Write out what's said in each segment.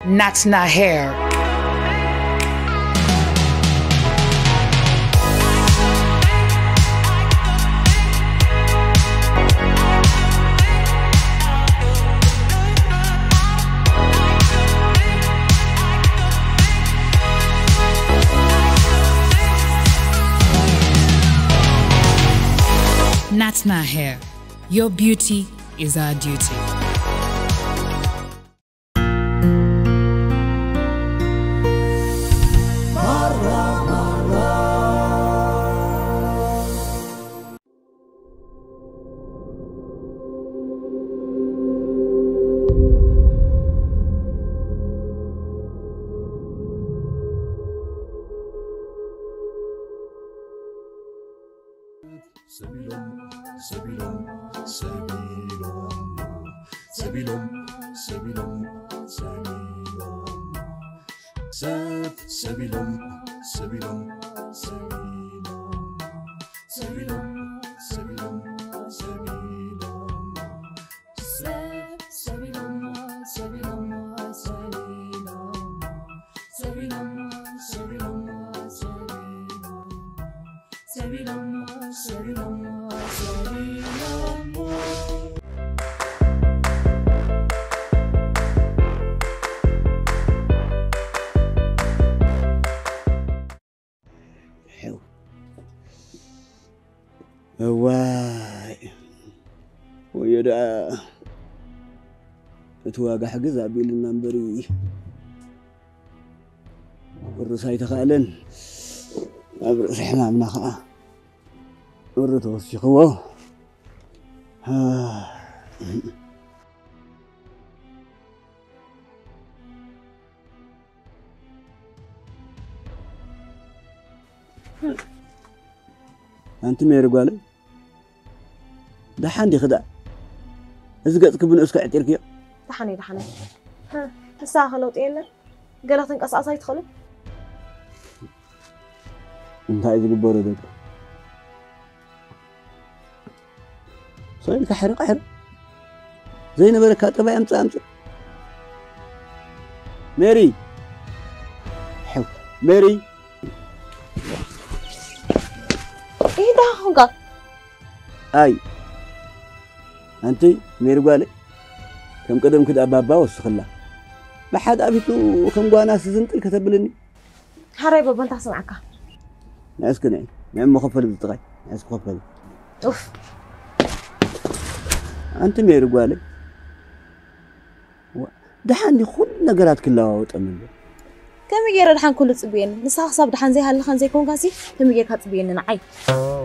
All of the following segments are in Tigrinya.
Natna hair. Natna hair. Your beauty is our duty. ሰቢሎም ሰቢሎም ሰቢሎም ሰቢሎም ሰቢሎም ሰቢሎም ሰብ ሰቢሎም ሰቢሎም ሰቢሎም ሰቢሎም ሰቢሎም ሰቢሎም ሰብ ሰቢሎም ሰቢሎም ሰቢሎም ሰቢሎም ሰቢሎም ሰቢሎም ሰቢሎም ሰቢሎም ሕው። እዋይ፣ ወዮ ደኣ እቲ ዋጋ ሕግዝ ኣቢልና እምበሪ፣ ክውርስ ኣይተኻእለን። ኣብ ርእሲ ሕማምና ኸዓ ቁሪ ተወሲኽዎ። ኣንቲ ሜሪ ጓለይ፣ ደሓን ዲኺ ደኣ? እዚ ገጽኪ ብንኡስኪ ኣዕጢርክዮ? ደሓን እየ፣ ደሓን እየ። ንስኻ ከ ለውጢ የለን? ገለ ክትንቀሳቐስ ኣይትኽእልን? እንታይ እዩ ዝግበሮ ደቂ? ሰው ኢልካ ሕርቕ ሕርቕ። ዘይነበረካ ጠባይ ኣምጽእ ኣምጽእ። ሜሪ! ሕው፣ ሜሪ! እንታይ ኾንካ? ኣይ፣ ኣንቲ ሜሪ ጓለይ፣ ከም ቀደምኪ ደኣ ባባ ወስኽላ። ብሓድ ኣቢቱ ከም ጓናስ ዝንጥል ከተብልኒ። ሓራይ ባባ፣ እንታይ ክሰምዓካ? ንዕስኪ ንዒ፣ ንዒ እሞ ከፈሊ ብዝጥቓይ፣ ንዕስኪ ከፈሊ። ኡፍ። ኣንቲ ሜሪ ጓለይ፣ ዋ፣ ደሓን ድዩ ኩሉ ነገራት ክለዋወጠኒ ኣሎ? ከመይ ገይረ ደሓን ኩሉ ጽብየኒ? ንስኻ ክሳብ ደሓን ዘይሃለኻን ዘይኮንካሲ ከመይ ጌርካ ጽብየኒ ንዓይ?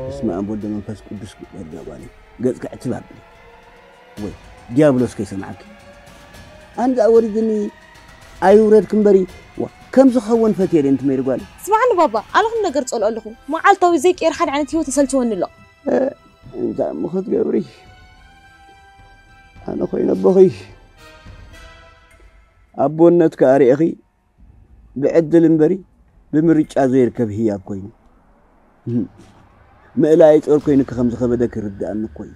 በስመ ኣብ ወወልድ ወመንፈስ ቅዱስ፣ ሜሪ ጓለይ፣ ገጽኪ ዕትብ ኣብሊ። ወይ ዲያብሎስ ከይሰምዓኪ። ኣነ ደኣ ወሪድኒ ኣይውረድኪ እምበሪ፣ ዋ፣ ከምዚ ክኸውን ፈትየ ድየ ኣንቲ ሜሪ ጓለይ? ስምዓኒ ባባ፣ ኣነ ኩሉ ነገር ጸልኦ ኣለኹ። መዓልታዊ ዘይቀየር ሓደ ዓይነት ህይወት ይሰልችወኒ ኣሎ። እ፣ እንታይ እሞ ክትገብሪ? ኣነ ኮይነ ኣቦኺ። ኣቦነት ከኣ ርኢኺ ብዕድል እምበሪ ብምርጫ ዘይርከብ ህያብ ኮይኑ። እህ፣ ምእላይ ጾር ኮይኑኪ ከም ዝኸበደኪ ይርድኣኒ እኮ እዩ።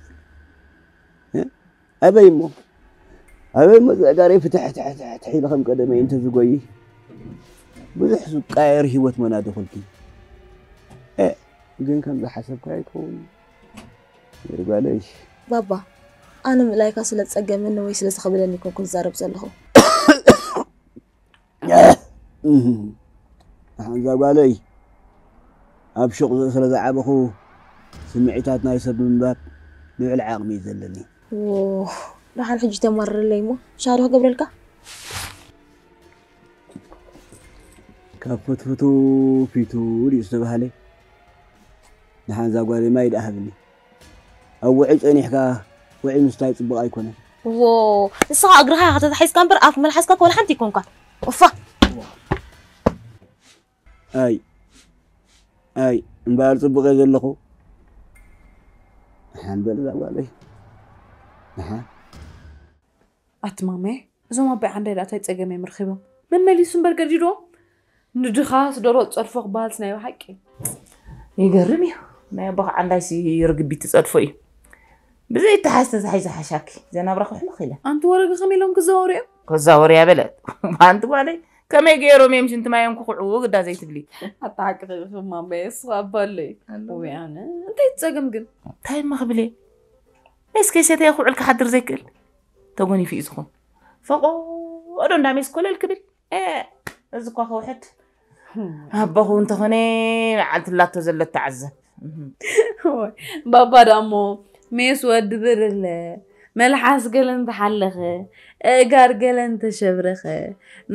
እ? ኣበይ እሞ? ኣበይ እሞ ዝዕጋረይ ፍትሕ ትሕ ትሕ ትሕ ኢለ ከም ቀደመይ እንተዝጎይ ብዙሕ ዝቃየር ህይወት መናድኹልኪ። እ፣ ግን ከም ዝሓሰብኩ ኣይከውን። ይርጓለሽ። ባባ፣ ኣነ ምእላይካ ስለ ዝጸገመኒ ወይ ስለ ዝኸበደኒ ኣይኮንኩን ዝዛረብ ዘለኹ። እህ፣ ሓንዛ ጓለይ፣ ኣብ ሹቕ ስለ ዝዓበኹ ስምዒታት ናይ ሰብ ምንባብ ልዑል ዓቕሚ እዩ ዘለኒ። ዎ፣ ደሓን ሕጂ ተማርረለይ እሞ ሻሂ ዶ ክገብረልካ? ካብ ፍትፍቱ ፊቱ ድዩ ዝተባህለ? ደሓን እዛ ጓለይ ማይ ደኣ ሃብኒ። ኣብ ውዑይ ጸኒሕካ ውዑይ ምስታይ ጽቡቕ ኣይኮነን። ዎ፣ ንስኻ እግርኻ ኢኻ ተታሒዝካ እምበር ኣፍ መልሓስካ እኮ ወላ ሓንቲ ኣይኮንካን። ኡፋ። ኣይ፣ ኣይ፣ እምበኣር ጽቡቕ እየ ዘለኹ። ደሓን በል እዛ ጓለይ። ደሓን። ኣቲ ማማየ፣ እዞም ኣቦይ ዓንዳይ ደኣ እንታይ ጸገም እዮም ረኺቦም? መመሊሱ እምበር ገዲድዎም። ንድኻስ ደሮ ጸድፎ ክበሃልስ ናይ ብሓቂ። ይገርም እዩ። ናይ ኣቦኻ ዓንዳይሲ ርግቢት ትጸድፎ እዩ። ብዘይ እተሓዝ ተታሒዙ ሓሻኪ። ዘናብራ ክሕልኽ ኢለ። ኣንቲ ወረገ ከመይ ኢሎም ክዘዋወሩ እዮም? ከዛወርያ በለት። ሓንቲ ጓለይ ከመይ ገይሮም እዮም ሽንቲ ማዮም ክኹዕዉ ግዳ ዘይትብሊ። ኣታ ሓቂ ኺኢልኺ ማማ፣ የስኻ ኣባለይ። ወይ ኣነ እንታይ ትጸገም ግን? እንታይ እሞ ክብል እየ? ሜስ ከይሰተየ ክውዕል ክሓድር ዘይክእል ተጎኒፉ እዩ ዝኾን። ፈቆዶ እንዳ ሜስ ኮለል ክብል። እ፣ እዚ እኳ ከውሕድ ኣቦኹ እንተኾነ መዓልቲ ላቶ ዘሎ ተዓዘብ። ባባ ዳሞ ሜስ ወዲ ብርለ፣ መልሓስ ገለ እንተሓለኸ፣ እጋር ገለ እንተሸብረኸ፣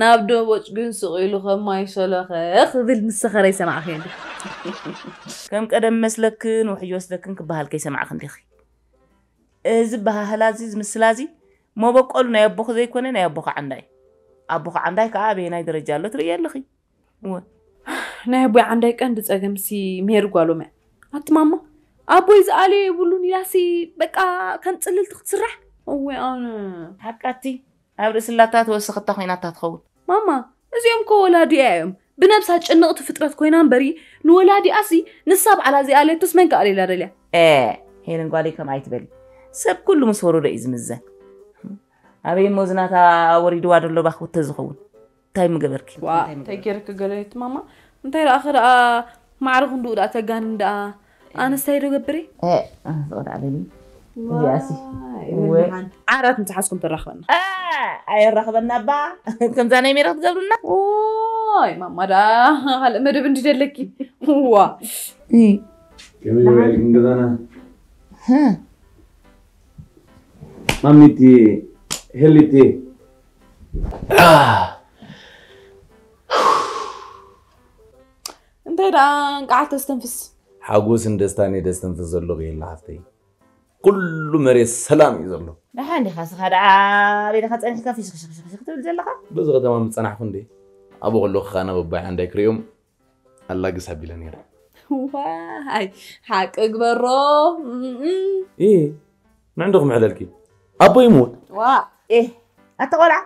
ናብ ደቦጭ ግን ስቕ ኢሉ ከም ማይ ሰለኸ ክብል ምስ ሰኸረ ይሰማዕኺ እንዲ። ከም ቀደም መስለክን ውሕጅ ወስደክን ክበሃል ከይሰማዕክ እንዲኺ። እዚ በሃህላ እዚ፣ እዚ ምስላ እዚ መበቆሉ ናይ ኣቦኺ ዘይኮነ ናይ ኣቦኺ ዓንዳ እዩ። ኣቦኺ ዓንዳይ ከኣ ኣበየናይ ደረጃ ኣሎ ትርእዮ ኣለኺ። እወ። ናይ ኣቦይ ዓንዳይ ቀንዲ ጸገምሲ ሜሪ ጓሎም እያ። ኣቲ ማማ፣ ኣቦይ ዝኣልዮ የብሉን ኢላሲ በቃ ከም ጽልልቲ ክትስራሕ። እወ ኣነ። ሓቃቲ ኣብ ርእሲ ላታ ተወሰኸታ ኮይናታ ትኸውን። ማማ፣ እዚኦም እኮ ወላዲኣ እዮም። ብነብሳ ጭንቕቲ ፍጥረት ኮይና እምበሪ ንወላዲኣሲ ንሳ ባዕላ ዘይኣለየቶስ መን ክኣልየላ ደልያ? ኤ፣ ሄለን ጓለይ ከምኣ ኣይትበሊ። ሰብ ኩሉ ምስ ወረዶ እዩ ዝምዘን። ኣበይ እሞ ዝናታ ወሪድዋ ደሎ ባኽውተ ዝኸውን? እንታይ ምገበርኪ? ዋ፣ እንታይ እንታይ ምገበርኪ? ገይርኪ ገለ ይትማማ? እንታይ ደኣ ኸ ደኣ ማዕረ ክንድኡ ደኣ ተጋንን ደኣ ኣነስታይ ዶ ገብሬ? እ፣ ኣነስ ወደ ኣበሊ። እዚኣሲ። ዋይ፣ እወ። ይብልሃን። ዓራት ምትሓዝኩም ተራኽበና። እ፣ ኣየራኽበና እባ። ከምዛ ናይ ሜረ ክትገብሩና? ኦይ፣ ማማ ደኣ ካልእ መደብ እንዲ ደለኪ። ዋ። እ። ከመይ ውዒልክን ገዛና? ህ። ማሚቲ፣ ሄሊቲ። እንታይ ደኣ እንቃዕ ተስተንፍስ። ሓጎስን ደስታን እየ ደስተንፍስ ዘለኹ የለ ሓፍተይ። ኩሉ መሬት ሰላም እዩ ዘሎ። ደሓን ዲኻ ስኻ ደኣ ኣበይ ዲኻ ጸኒሕካ ፊሽኽሽኽሽኽ ትብል ዘለኻ? በዚ ከተማ ምጸናሕኩ እንዴ? ኣብኡ ከለኹ ኸኣ ናብ ኣቦይ ዓንዳይ ክርእዮም ኣላግስ ኣቢለ ነይረ። ዋይ፣ ሓቂ ግበሮ። እም፣ እም። እ፣ ንዕንዶ ክምሕለልኪ? ኣቦይ ይሙት። ዋ። ኤህ፣ ኣታ ቆልዓ፣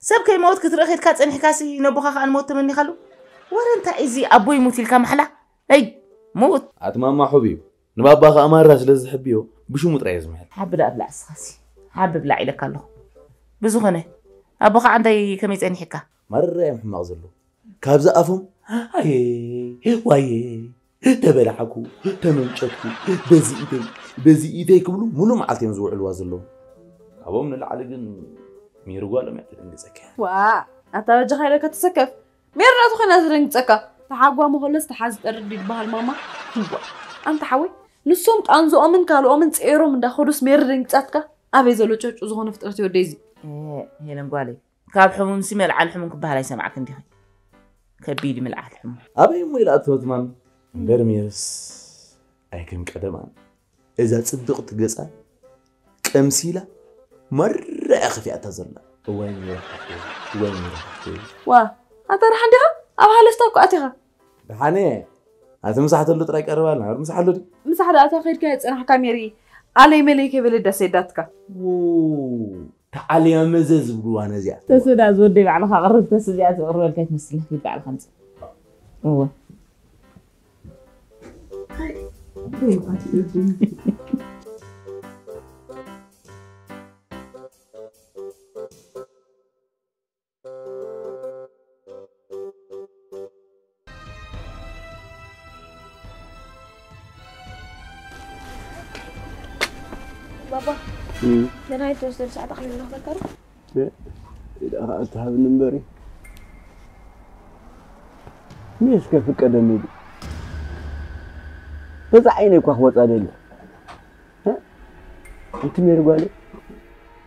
ሰብ ከይመውት ክትርኢ ኬድካ ጸኒሕካሲ ነቦኻ ከኣ ንሞት ተመኒኻሉ? ወረ እንታይ እዚ ኣቦይ ይሙት ኢልካ ማሕላ? ኣይ፣ ሙት። ኣቲ ማማ ሑብ እዩ። ንባባ ከኣ ማራ ስለ ዝሕብዮ ብሽሙ ጥራይ እየ ዝምሕል። ሓቢ ደኣ ብላዕ እስኻሲ። ሓቢ ብላዕ ኢለካ ኣለኹ። ብዝኾነ፣ ኣቦኻ ዓንዳይ ከመይ ጸኒሕካ? ማራ እዮም ሕማቕ ዘለዉ። ካብዚ ኣፎም ኣየ ዋየ ተበላዕኩ፣ ተመንጨትኩ፣ በዚ ኢደይ፣ በዚ ኢደይ ክብሉ ሙሉ መዓልቲ እዮም ዝውዕልዋ ዘለዉ። ካብኦም ንላዕሊ ግን ሜሪ ጓሎም እያ ተደንግጸካ። ዋ፣ ኣታ በጃኻ ኢለካ ተሰከፍ። ሜሪ ናቱ ኮይና ዘደንግጸካ። ተሓጓሚ ከሎስ ተሓዚ ጠርድ ይበሃል ማማ። ዋ፣ ኣንታ ሓወይ፣ ንሶም ቃንዝኦምን ካልኦምን ጸይሮም እንዳኸዱስ ሜሪ ደንግጻትካ? ኣበይ ዘሎ ጨጩ ዝኾነ ፍጥረት እዩ ወደይ እዚ? እ፣ ሄለን ጓለይ፣ ካብ ሕሙምሲ መልዓል ሕሙም ክበሃል ኣይሰማዕክን ዲኺ? ከቢድ እዩ ምልዓል ሕሙም። ኣበይ እሞ ኢላ እቶ ትማም? እምበር ሜርስ ኣይከም ቀደማን። እዛ ጽብቕቲ ገጻ ቀምሲላ መራ እያ ከፊኣታ ዘላ። እዋይ ሜራ ሓፍተይ፣ እዋይ ሜራ ሓፍተይ። ዋ፣ ኣታ ደሓን ዲኻ? ኣብ ሃለፍታ እኮ ኣቲኻ። ደሓነ፣ ኣቲ ምሳሕ ተሎ ጥራይ ቀርብ ኣላ። ምሳሕ ኣሎ ድዩ? ምሳሕ ደኣ እታ ከይድካ የጸናሕካ ሜሪ። ኣለይ መለይ ከይበለ ዳስ የዳትካ። ው፣ ተዓልያ መዘ ዝብልዋ ነዚኣ። ተስዳ ዝወደይ ባዕልኻ ቅርብ ተስ እዚኣ ትቕርበልካ ይትመስል። ኪድ ባዕልኻ ምጽእ። እወ። ባባ፣ እም። መድሃኒት ትወስደሉ ሰዓት ኣኽሊሉ ንኽፈከሩ? እ፣ ኢዳ ኸዓ እትሃብኒ እምበሪ። ሜስ ከፍቀደኒ ኢሉ። በዛ ዓይነይ እኳ ክወጻ ደልየ። እ? ኣንቲ ሜሪ ጓለይ፣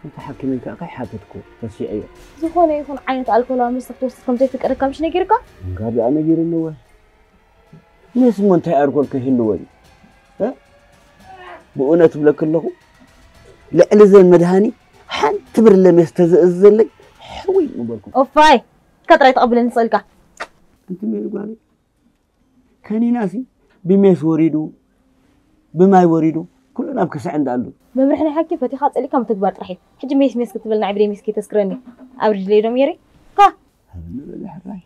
ነቲ ሓኪመይ ከኣ ከይሓተትኩ ረሲዐዮ። ዝኾነ ይኹን ዓይነት ኣልኮላዊ መስተ ክትወስድ ከም ዘይፍቀደካ ምሽ ነጊርካ? እንጋር ደኣ ነጊርኒ እወ። ሜስ እሞ እንታይ ኣልኮል ከይህልዎ እዩ? እ? ብእውነት እብለኪ ኣለኹ፣ ልዕሊ ዘን መድሃኒ ሓንቲ ብርለ ሜስ ተዘእዝዘለይ ሕውይ ምበልኩ። ኦፋይ፣ ኢልካ ጥራይ ተቐብለኒ ትኽእልካ። ኣንቲ ሜሪ ጓለይ፣ ከኒናሲ ብሜስ ወሪዱ፣ ብማይ ወሪዱ፣ ኩሉ ናብ ክስዐ እንዳኣሉ። መምርሒ ናይ ሓኪም ፈቲኻ ጸሊእካ ምትግባር ጥራሕ እዩ። ሕጂ ሜስ ሜስ ክትብል ንዓይ ብደይ ሜስ ከይተስክረኒ። ኣብ ርጅለይ ዶ ሜሪ? ካ! ሃብኒ በሊ ሕራይ።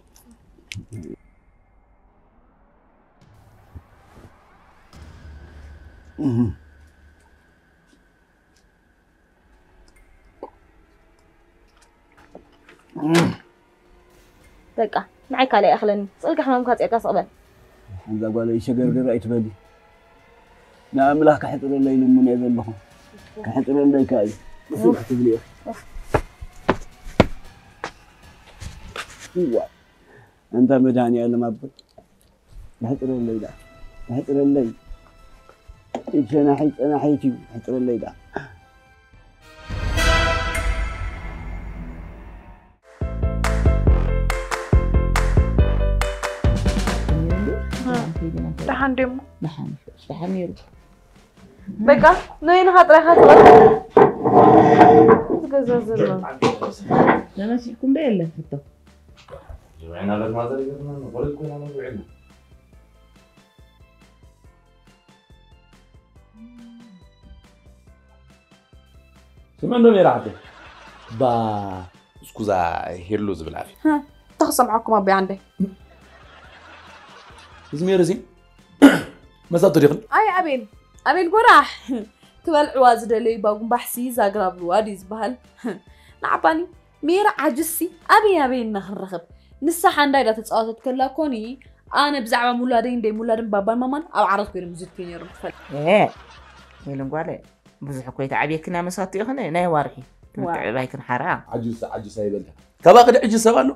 እህ። በቃ ንዓይ ካልእ ይኣኽለኒ። ስቕልካ ሕማምካ ኣውጺእካ ስቕ በል። ሓንዛ ጓለይ ሸገርገር ኣይትበሊ። ንኣምላኽ ከሕጽረለይ ልሙን እየ ዘለኹ። ከሕጽረለይ ከኣ እዩ። ብስራሕ ትብሊ ኢኺ። እዋ፣ ኣንታ መድሃኒኣለም ኣቦይ። የሕጽረለይ ደኣ። የሕጽረለይ። ኢድ ሸናሒት ጸናሒት እዩ። የሕጽረለይ ደኣ። ደሓን ደሞ? ደሓን፣ ደሓን ነይሩ። በቃ፣ ነይንኻ ጥራይኻ ትቐር። ዝገዛ ዘሎ። ተመሲሕኩም ዶ የለን ሕቶ? ጅምዕና ለት ማዘር ይገርመኒ፣ ቆልል ኮይና ነው ውዒልና። ስምዕ እንዶ ሜራ ሓፍተይ። ባ እስኩዛ ሄሉ ዝብል ኣፍ እዩ። እንታይ ክሰምዓኩም ኣቦይ ዓንደይ? እዚ ሜሪ እዚ መሳቶ ዲኽን? ኣይ ኣቤል፣ ኣቤል ጎራሕ። ትበልዕዋ ዝደለዩ ባጉምባሕሲ ዛግራ ብልዋ ድዩ ዝበሃል? ንዓባኒ ሜሪ ዓጅሲ ኣበይ ኣበይ ኢና ክንረኽብ? ንሳ ሓንዳይ ዳ ተጻወተት ከላ ኮኒ ኣነ ብዛዕባ ሙላደይ እንደይ ሙላድን ባባን ማማን ኣብ ዓራት ኮይኖም ዝዝትዩ ነይሮም ትፈልጥ። ኤ፣ ሄለን ጓለ፣ ብዙሕ እኮ ይተዓብየኪና መሳቱ ኢኽን ናይ ዋርሒ። ዋ። ምትዕብባይ ክንሓራ። ዓጁሳ፣ ዓጁሳ ይበልካ። ካባኺ ዶ ዕጁስ ሰብ ኣሎ?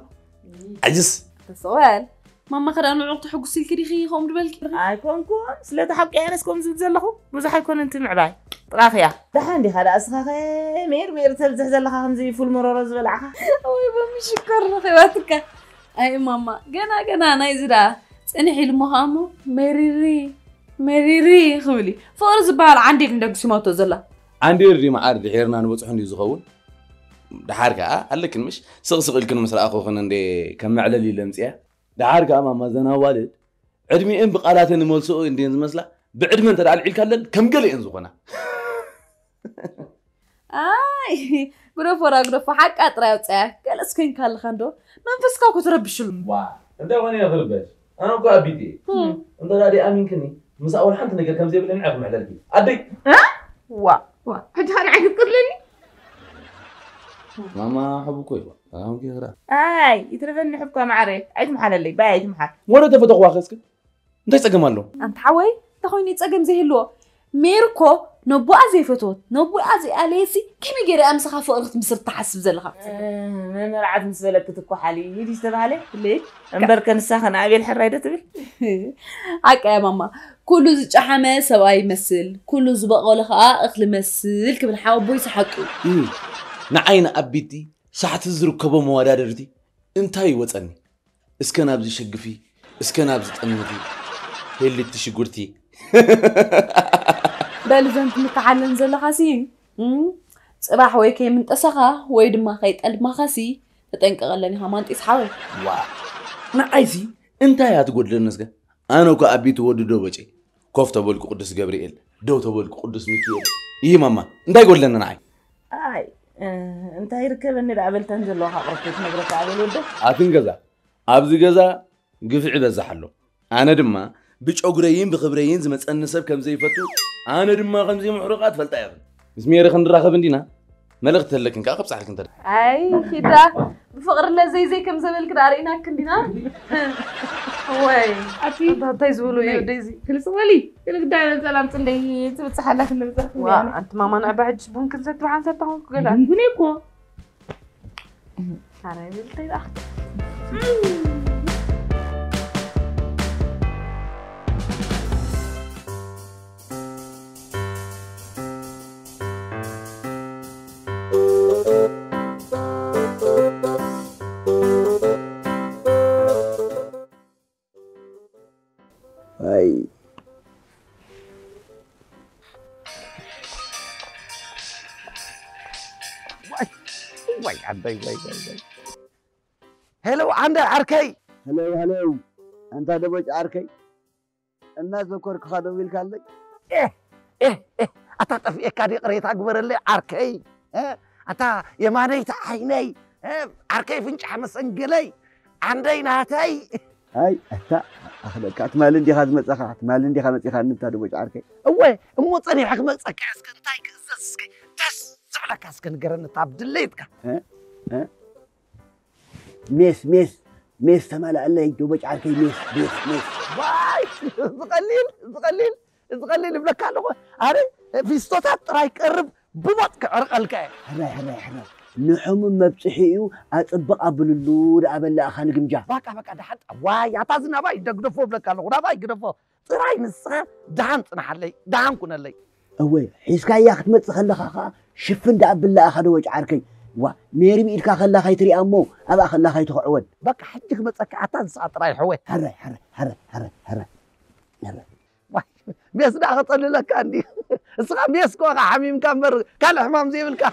ዕጅስ። ተሰወል። ማማ ከዳ ንዑቕ ተሕጉስ ኢልኪ ዲኺ ከምኡ ድበልኪ? ኣይኮንኩን፣ ስለቲ ሓቂ እየ ኣነስ ከምኡ ዝብል ዘለኹ። ብዙሕ ኣይኮነን እቲ ምዕባይ። ጥራፍ እያ። ደሓን ዲኻ ደኣ እስኻ ኸ ሜር ሜር ተብዝሕ ዘለኻ ከምዚ ፉል መሮሮ ዝበላዕኻ? ወይ በምሽኮር ረኺባትካ። ኣይ ማማ፣ ገና ገና ናይዚ ደኣ ጽንሕ ኢሉ እሞ ኸኣ እሞ መሪሪ፣ መሪሪ ክብል እዩ። ፍቕሪ ዝበሃል ዓንዴል እንደግሲማቶ ዘላ። ዓንዴል ድዩ መዓር ድሒርና ንበጽሖ እንድዩ ዝኸውን? ደሓር ከኣ ኣለክን ምሽ? ስቕ ስቕ ኢልክን ምስ ረኣኹኽን እንዴ ከም መዕለሊ ለምጽያ። ደሓር ከኣ ማማ ዘን ኣዋልድ ዕድሚኤን ብቓላተን ይመልስኦ እንድየን ዝመስላ፣ ብዕድመ እንተ ደኣ ኣልዒልካለን ከም ገለ እየን ዝኾና። ኣይ፣ ግደፎ ራ ግደፎ፣ ሓቃ ጥራይ ኣውጽኣያ። ገለስ ኮይንካ ኣለኻ እንዶ፣ መንፈስካ እኮ ትረብሽሉ። ዋ፣ እንታይ ኾነ እየ ክርበሽ? ኣነ እኮ ኣቢት እየ። እም። እንተ ደኣ ደይኣሚንክኒ፣ ምስ ኣወል ሓንቲ ነገር ከም ዘይብለኒ ኢኺ ምዕለልኪ። ኣደይ! እ? ዋ፣ ዋ፣ ሕጂ ኸኣ ንዓይ ክትቀትለኒ? ማማ ሕቡ እኮ እዩ። ኣሁን ጌራ። ኣይ፣ ይትረፈኒ ሕብኳ ማዕረ። ኣይትምሓለለይ፣ ባይ ኣይትምሓል። ወረ ተፈተኽዋ ኸ እስከ? እንታይ ጸገም ኣሎ? ኣንታ ሓወይ፣ እንታይ ኮይኑ ጸገም ዘይህልዎ? ሜሪ እኮ ነቦኣ ዘይፈተወት፣ ነቦኣ ዘይኣለየሲ፣ ከመይ ገይራ እያ ምሳኻ ፍቕሪ ክትምስርት ትሓስብ ዘለኻ? እ፣ መመርዓት ምስ በለኪ ትኳሓሊ፣ ሂዲ ዝተባህለ? ሌ? እምበር ከ ንሳ ከ ንኣቤል ሕራይ ዶ ትብል? ሓቃ እያ ማማ። ኩሉ ዝጨሓመ ሰብኣይ ይመስል፣ ኩሉ ዝበቖለ ኸኣ እኽሊ መስል ክብል ሓወቦይሲ ሓቁ እዩ። እም፣ ንዓይ ንኣቢቲ ሳሕቲ ዝርከቦ መወዳድርቲ እንታይ ይወጸኒ? እስከ ናብዚ ሸግፊ፣ እስከ ናብዚ ጠምቲ፣ ሄልቲ ሽጉርቲ። በል እዘን ትምክሓለን ዘለኻሲ፣ እም፣ ጽባሕ ወይ ከይምንጠሰኻ ወይ ድማ ከይጠልማኻሲ ተጠንቀቐለን ኢኻ ማንጢስ ሓወይ። ዋ፣ ንዓይሲ እንታይ እያ ትጎድለኒ እስከ? ኣነ እኮ ኣቢቲ ወዲ ዶበጨ፣ ኮፍ ተበልኩ ቅዱስ ገብርኤል፣ ደው ተበልኩ ቅዱስ ሚካኤል። ይህ ማማ፣ እንታይ ጎድለኒ ንዓይ? ኣይ፣ እ፣ እንታይ ይርከበኒ ደኣ በልተን ዘለዋ ካብ ቅርፊት ነግረካ ኣቤል ወደ። ኣትን ገዛ፣ ኣብዚ ገዛ ግፍዒ በዛሕ ኣሎ። ኣነ ድማ ብጨጉረይን ብኽብረይን ዝመጸኒ ሰብ ከም ዘይፈቱ፣ ኣነ ድማ ከምዚ ምሕሩቓ ትፈልጣ ኢኽን። ምስ ሜሪ ክንራኸብ እንዲና፣ መልእኽቲ ተለክን ከኣ ከብጽሓልክን ተደ። ኣይ፣ ኪዳ፣ ብፍቕሪ ለዘይዘይ ከም ዘበልክ ደኣ ርኢናክ እንዲና። ወይ፣ ኣቲ፣ ኣንታ እንታይ ዝበሉ እዩ ናይ ደይዚ? ክልስ በሊ፣ ክልግዳ ሰላም ጽለይ ትብጽሓላ ክንብጽሕ ዋ፣ እንዲና። ኣንቲ ማማ ንዕባ ሕጅስ ቡን ክንሰቲ ብሓንሳብ ተኾንኩ ገላ። ቡን እኮ። ኣረ፣ ይብል እንታይ ደኣ? ኣይ። ዋይ፣ ዋይ፣ ዓደይ፣ ዋይ፣ ዋይ፣ ዋይ። ሄሎ፣ ዓንደ ዓርከይ። ሄሎ፣ ሄሎ። ኣንታ ደቦጭ ዓርከይ። እናዘኮርኩኻ ደው ኢልካለይ? ኤህ፣ ኤህ፣ ኤህ፣ ኣታ ጠፊኤካ ድየ ቅሬታ ግበረለይ ዓርከይ፣ እ? ኣታ የማነይቲ ዓይነይ፣ እ? ዓርከይ ፍንጫሕ መሰንገለይ፣ ዓንደይ ናተይ። ኣይ፣ ኣታ ኣኽለካ፣ ትማሊ እንዲኻ ዝመጻኻ፣ ትማሊ እንዲኻ መጺኻኒ፣ እታ ደቦጭ ዓርከይ። እወ፣ እሞ ጸኒሐ ክመጸካ እስከ እንታይ ክእዘዝ እስከ፣ ደስ ዝብለካ እስከ ንገረኒ፣ እታ ኣብ ድሌትካ። እ? እ? ሜስ ሜስ ሜስ ተማልኣለይ፣ ዶቦጭ ዓርከይ፣ ሜስ ሜስ ሜስ። ዋይ፣ እዚ ቀሊል፣ እዚ ቀሊል፣ እዚ ቀሊል እብለካ ኣለኹ። ኣረ፣ ፊስቶታት ጥራይ ቀርብ፣ ብሞት ክዕርቐልካ እየ። ሕራይ ሕራይ ሕራይ፣ ንሕሙም መብፅሒ እዩ፣ ኣፅብቕ ኣብልሉ ደኣ በላእኻ ንግምጃ። በቃ በቃ፣ ደሓን። ዋይ፣ ኣታ እዚ ናባይ ግደፎ እብለካ ኣለኹ፣ ናባይ ግደፎ። ጥራይ ንስኻ ደሓን ፅናሓለይ፣ ደሓን ኩነለይ። እወ፣ ሒዝካያ ክትመጽእ ከለኻ ኸኣ ሽፍን ደኣ ብላእኻ ዶ ወጭዓርከይ። ዋ፣ ሜሪ ብኢድካ ከላ ከይትሪኣ እሞ ኣብኣ ከላ ከይትኽዕወን። በቃ ሕጂ ክመጸካ ኣታ ንስኻ ጥራይ ሕወ። ሕራይ ሕራይ ሕራይ ሕራይ ሕራይ ሕራይ። ዋይ፣ ሜስ ደኣ ከጸልለካ እንዲ። እስኻ ሜስ ኮኻ ሓሚምካ እምበር ካልእ ሕማም ዘይብልካ።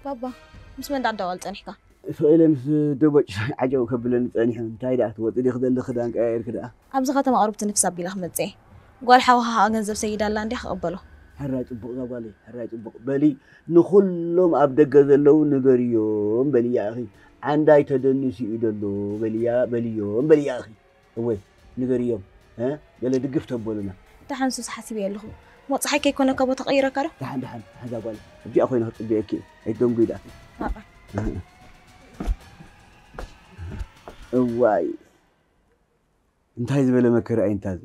ባባ፣ ምስ መን ዳዕዳዋል ጸኒሕካ? ስቕ ኢለ ምስ ደቦጭ ዓጀው ከብለኒ ጸኒሑ። እንታይ ደኣ ትወጺ ዲኺ ዘለኺ ክዳን ቀያይርኪ ደኣ? ኣብዚ ከተማ ቁሩብ ትንፍስ ኣቢለ ክመጽእ እየ። ጓል ሓውኻ ከኣ ገንዘብ ሰይዳ ኣላ እንድያ ክቕበሎ። ሕራይ ጽቡቕ እዛ ጓለይ፣ ሕራይ ጽቡቕ። በሊ ንኹሎም ኣብ ደገ ዘለዉ ንገርዮም በልያ ኢኺ። ዓንዳይ ተደኒሱ እዩ ደሎ በልያ፣ በልዮም በልያ ኢኺ። እወ ንገርዮም እ ገለ ድግፍ ተበሉና። ደሓን ሱስ ሓሲበ ኣለኹ። ሞጽሓይ ከይኮነካ ቦታ ቀይረካ ዶ? ደሓን ደሓን ደሓን እዛ ጓል ኣብዚኣ ኮይነ ክጽበየኪ እየ። ኣይትደንጉይ ደኣ። ኣቐ። እዋይ እንታይ ዝበለ መከራ እዩ እንታዚ።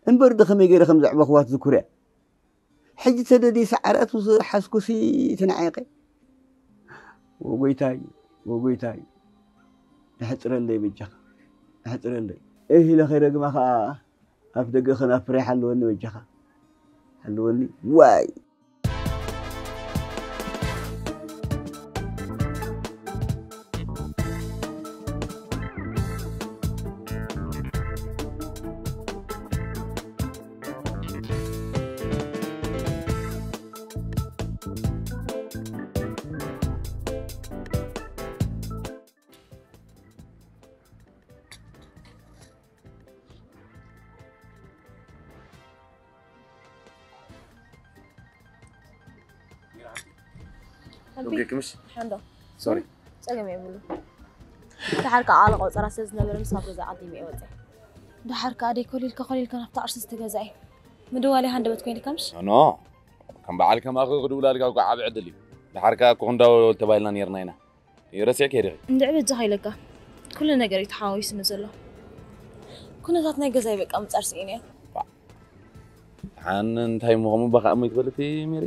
እምበር ዶ ከመይ ገይረ ከም ዘዕበኽዋ ትዝክርያ? ሕጂ ተደልዩ ሰዓራት ምስ ሓዝኩሲ ተናዒቐ። ወጎይታይ ወጎይታይ፣ ኣሕጽረለይ በጃኻ፣ ኣሕጽረለይ። እህ ኢለ ከይረግማ ኸኣ ኣፍ ደገ ከናፍር ኣይሓልወኒ በጃኻ፣ ሓልወኒ። ዋይ። ሓንዶ ሶሪ ጸገም የብሉ። ደሓር ከዓ ኣለ ቆፀራ ስለ ዝነበረ ምስ ካብ ገዛ ዓዲመ እየ ወፀ። ደሓር ከዓ ደይ ኮሊልካ ኮሊልካ ናብቲ ዓርሲ ዝተገዛ እዩ ምድዋል ሃንደበት ኮይንካ ምሽ ኖ ከም በዓል ከማኺ ክድውላልካ እኮ ዓቢ ዕድል እዩ። ደሓር ከዓ እኮ ክንዳወል ተባሂልና ነርና ኢና። ረሲዕኪ ዲኺ? እንድዒ በጃኻ ኢለካ። ኩሉ ነገር እዩ ተሓዋዊሱኒ ዘሎ። ኩነታት ናይ ገዛይ በቃ ምጻር ስኢነ እየ። ደሓን እንታይ ምኾኑ ባኻ እሞ ይትፈልጥ ሜሪ?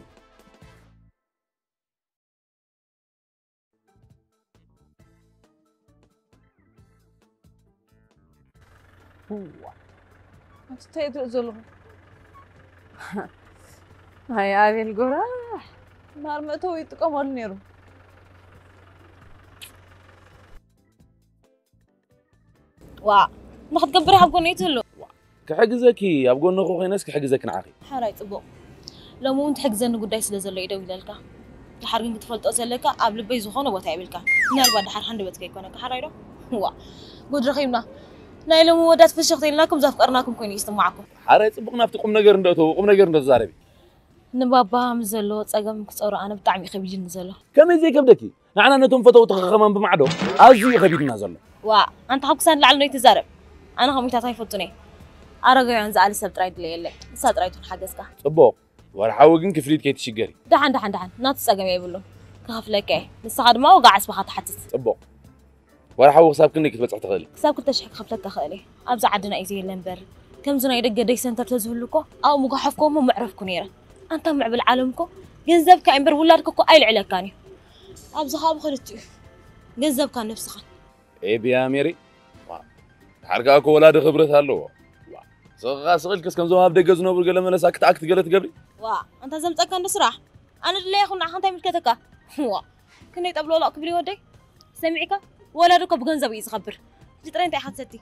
ኣቲ እንታይ ትርኢ ዘለኹ? ኣይ ኣቤል ጎራሕ ማር መእተዊ ይጥቀመሉ ነይሩ። ዋእ ንኽትገብር ኣብ ጎነይ ትህሉ። ክሕግዘኪ ኣብ ጎነኹ ኮይነስ ክሕግዘኪ ንዓኺ። ሓራይ ጽቡቕ። ሎሚ እውን ትሕግዘኒ ጉዳይ ስለ ዘሎ እዩ ደው ኢለልካ። ድሓር ግን ክትፈልጦ ዘለካ ኣብ ልበይ ዝኾነ ቦታ የብልካን። ምናልባት ድሓር ሃንደበት ከይኮነካ ሓራይ ዶ? ዋ ጉድ ረኺብና። ናይ ሎሚ ወዳት ፍሽኽቲ ኢልናኩም ዘፍቀርናኩም ኮይኑ እዩ ዝስምዓኩም። ሓራይ ጽቡቕ ናብቲ ቁም ነገር እንዶ እተው ቁም ነገር እንዶ ተዛረቢ። ንባባ ምስ ዘለዎ ጸገም ክጸሩ ኣነ ብጣዕሚ እዩ ከቢድኒ ዘሎ። ከመይ ዘይከብደኪ? ንዓና ነቶም ፈተውትኺ ከማን ብማዕዶ ኣዝዩ እዩ ከቢድና ዘሎ። ዋእ ኣንታ ካብ ክሳድ ንላዕሊ ዶ ኣይትዛረብ? ኣነ ከምኡታት ኣይፈቱን እየ። ኣረጋውያን ዝኣሊ ሰብ ጥራይ ድለየለይ። ንሳ ጥራይ ትኹን ሓገዝካ። ጽቡቕ። ወርሓዊ ግን ክፍሊት ከይትሽገሪ። ደሓን ደሓን ደሓን ናቱ ጸገም የብሉን። ክኸፍለካ እየ። ንስኻ ድማ ዋጋ ዓስብኻ ትሓትት። ጽቡቕ። ወርሓዊ ክሳብ ክንደይ ክትበጽሕ ትኽእሊ? ክሳብ ክልተ ሽሕ ክኸፍለካ እኽእል እየ። ኣብዚ ዓድና እዩ ዘየለ እምበር ከምዚ ናይ ደገ ደይ ሰንተር ተዝህሉ እኮ ኣብኡ ምጓሓፍኩ እሞ መዕረፍኩ ነይረ። ኣንታ ምዕብል ዓለም እኮ ገንዘብካ እዩ እምበር ውላድካ እኮ ኣይልዕለካን እዩ። ኣብዚ ኸኣ ብኽልቲኡ ገንዘብካን ነብስኻን። ኤቢያ ሜሪ ድሓር ከኣ እኮ ወላዲ ክብረት ኣለዎ። ስቕኻ ስቕ ኢልክስ ከምዞም ኣብ ደገ ዝነብሩ ገለ መለሳ ክትኣክት ገለ ትገብሪ። ዋእ ኣንታ ዘምጸካ እንዶ ስራሕ ኣነ ድለያ ይኹን ንዓኻ እንታይ ይምልከተካ። ዋእ ክንደይ ጠብሎሎቕ ክብል እዩ ወደይ። ሰሚዕካ? ወላዲ እኮ ብገንዘብ እዩ ዝኸብር። ሕጂ ጥራይ እንታይ ኢኻ ትሰቲ?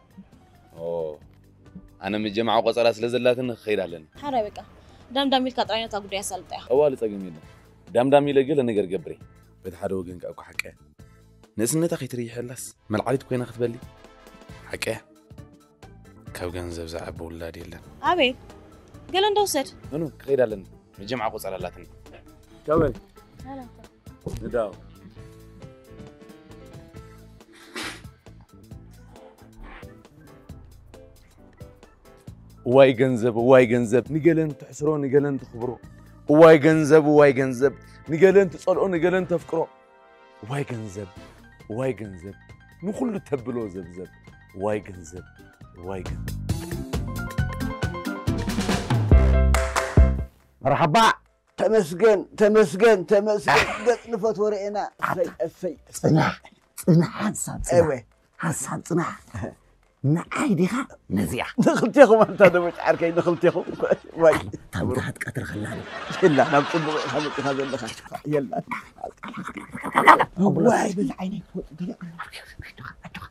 ኦ ኣነ ምጀማዕ ቆጸራ ስለ ዘላትኒ ክኸይድ ኣለኒ። ሓራይ በቃ ዳምዳም ኢልካ ጥራይ ነታ ጉዳይ ኣሳልጣያ። ጠዋሊ ጸገም የለን። ዳምዳም ኢለ ገለ ነገር ገብሬ። በቲ ሓደ ወገን ከኣ እኮ ሓቀ ንእስነታ ከይትርይሐላስ መልዓሊት ኮይና ክትበሊ። ሓቀ ካብ ገንዘብ ዝዓቢ ውላድ የለን። ኣቤል ገለ እንዶ ውሰድ። እኑ ክኸይድ ኣለኒ። መጀምዓ ቆጸራ ኣላትኒ። ከመይ? ንዳው። እዋይ ገንዘብ፣ እዋይ ገንዘብ፣ ንገለን ትሕስሮ፣ ንገለን ተኽብሮ። እዋይ ገንዘብ፣ እዋይ ገንዘብ፣ ንገለን ትጸልኦ፣ ንገለን ተፍቅሮ። እዋይ ገንዘብ፣ እዋይ ገንዘብ፣ ንኹሉ ተብሎ ዘብዘብ። እዋይ ገንዘብ፣ እዋይ ገንዘብ። መርሓባ። ተመስገን፣ ተመስገን፣ ተመስገን። ገጽ ንፈትዎ ርኤና። ኣሰይ፣ ኣሰይ፣ ኣሰይ። ጽናሕ፣ ጽናሕ፣ ሓንሳብ ጽናሕ። እወ። ሓንሳብ ጽናሕ። ንዓይ ዲኻ ነዚኣ? ንኽልቴኹም ኣንታ ደመጭ ዓርከይ፣ ንኽልቴኹም። ዋይ። እታ ምትሓት ቀትሪ ከላ ዶ? የላ፣ ናብ ጽቡቕ ኢኻ መጺኻ ዘለኻ። የላ። ዋይ፣ በዚ ዓይነይ ትወጽእ ገለ። ኣጆኻ፣ ኣጆኻ።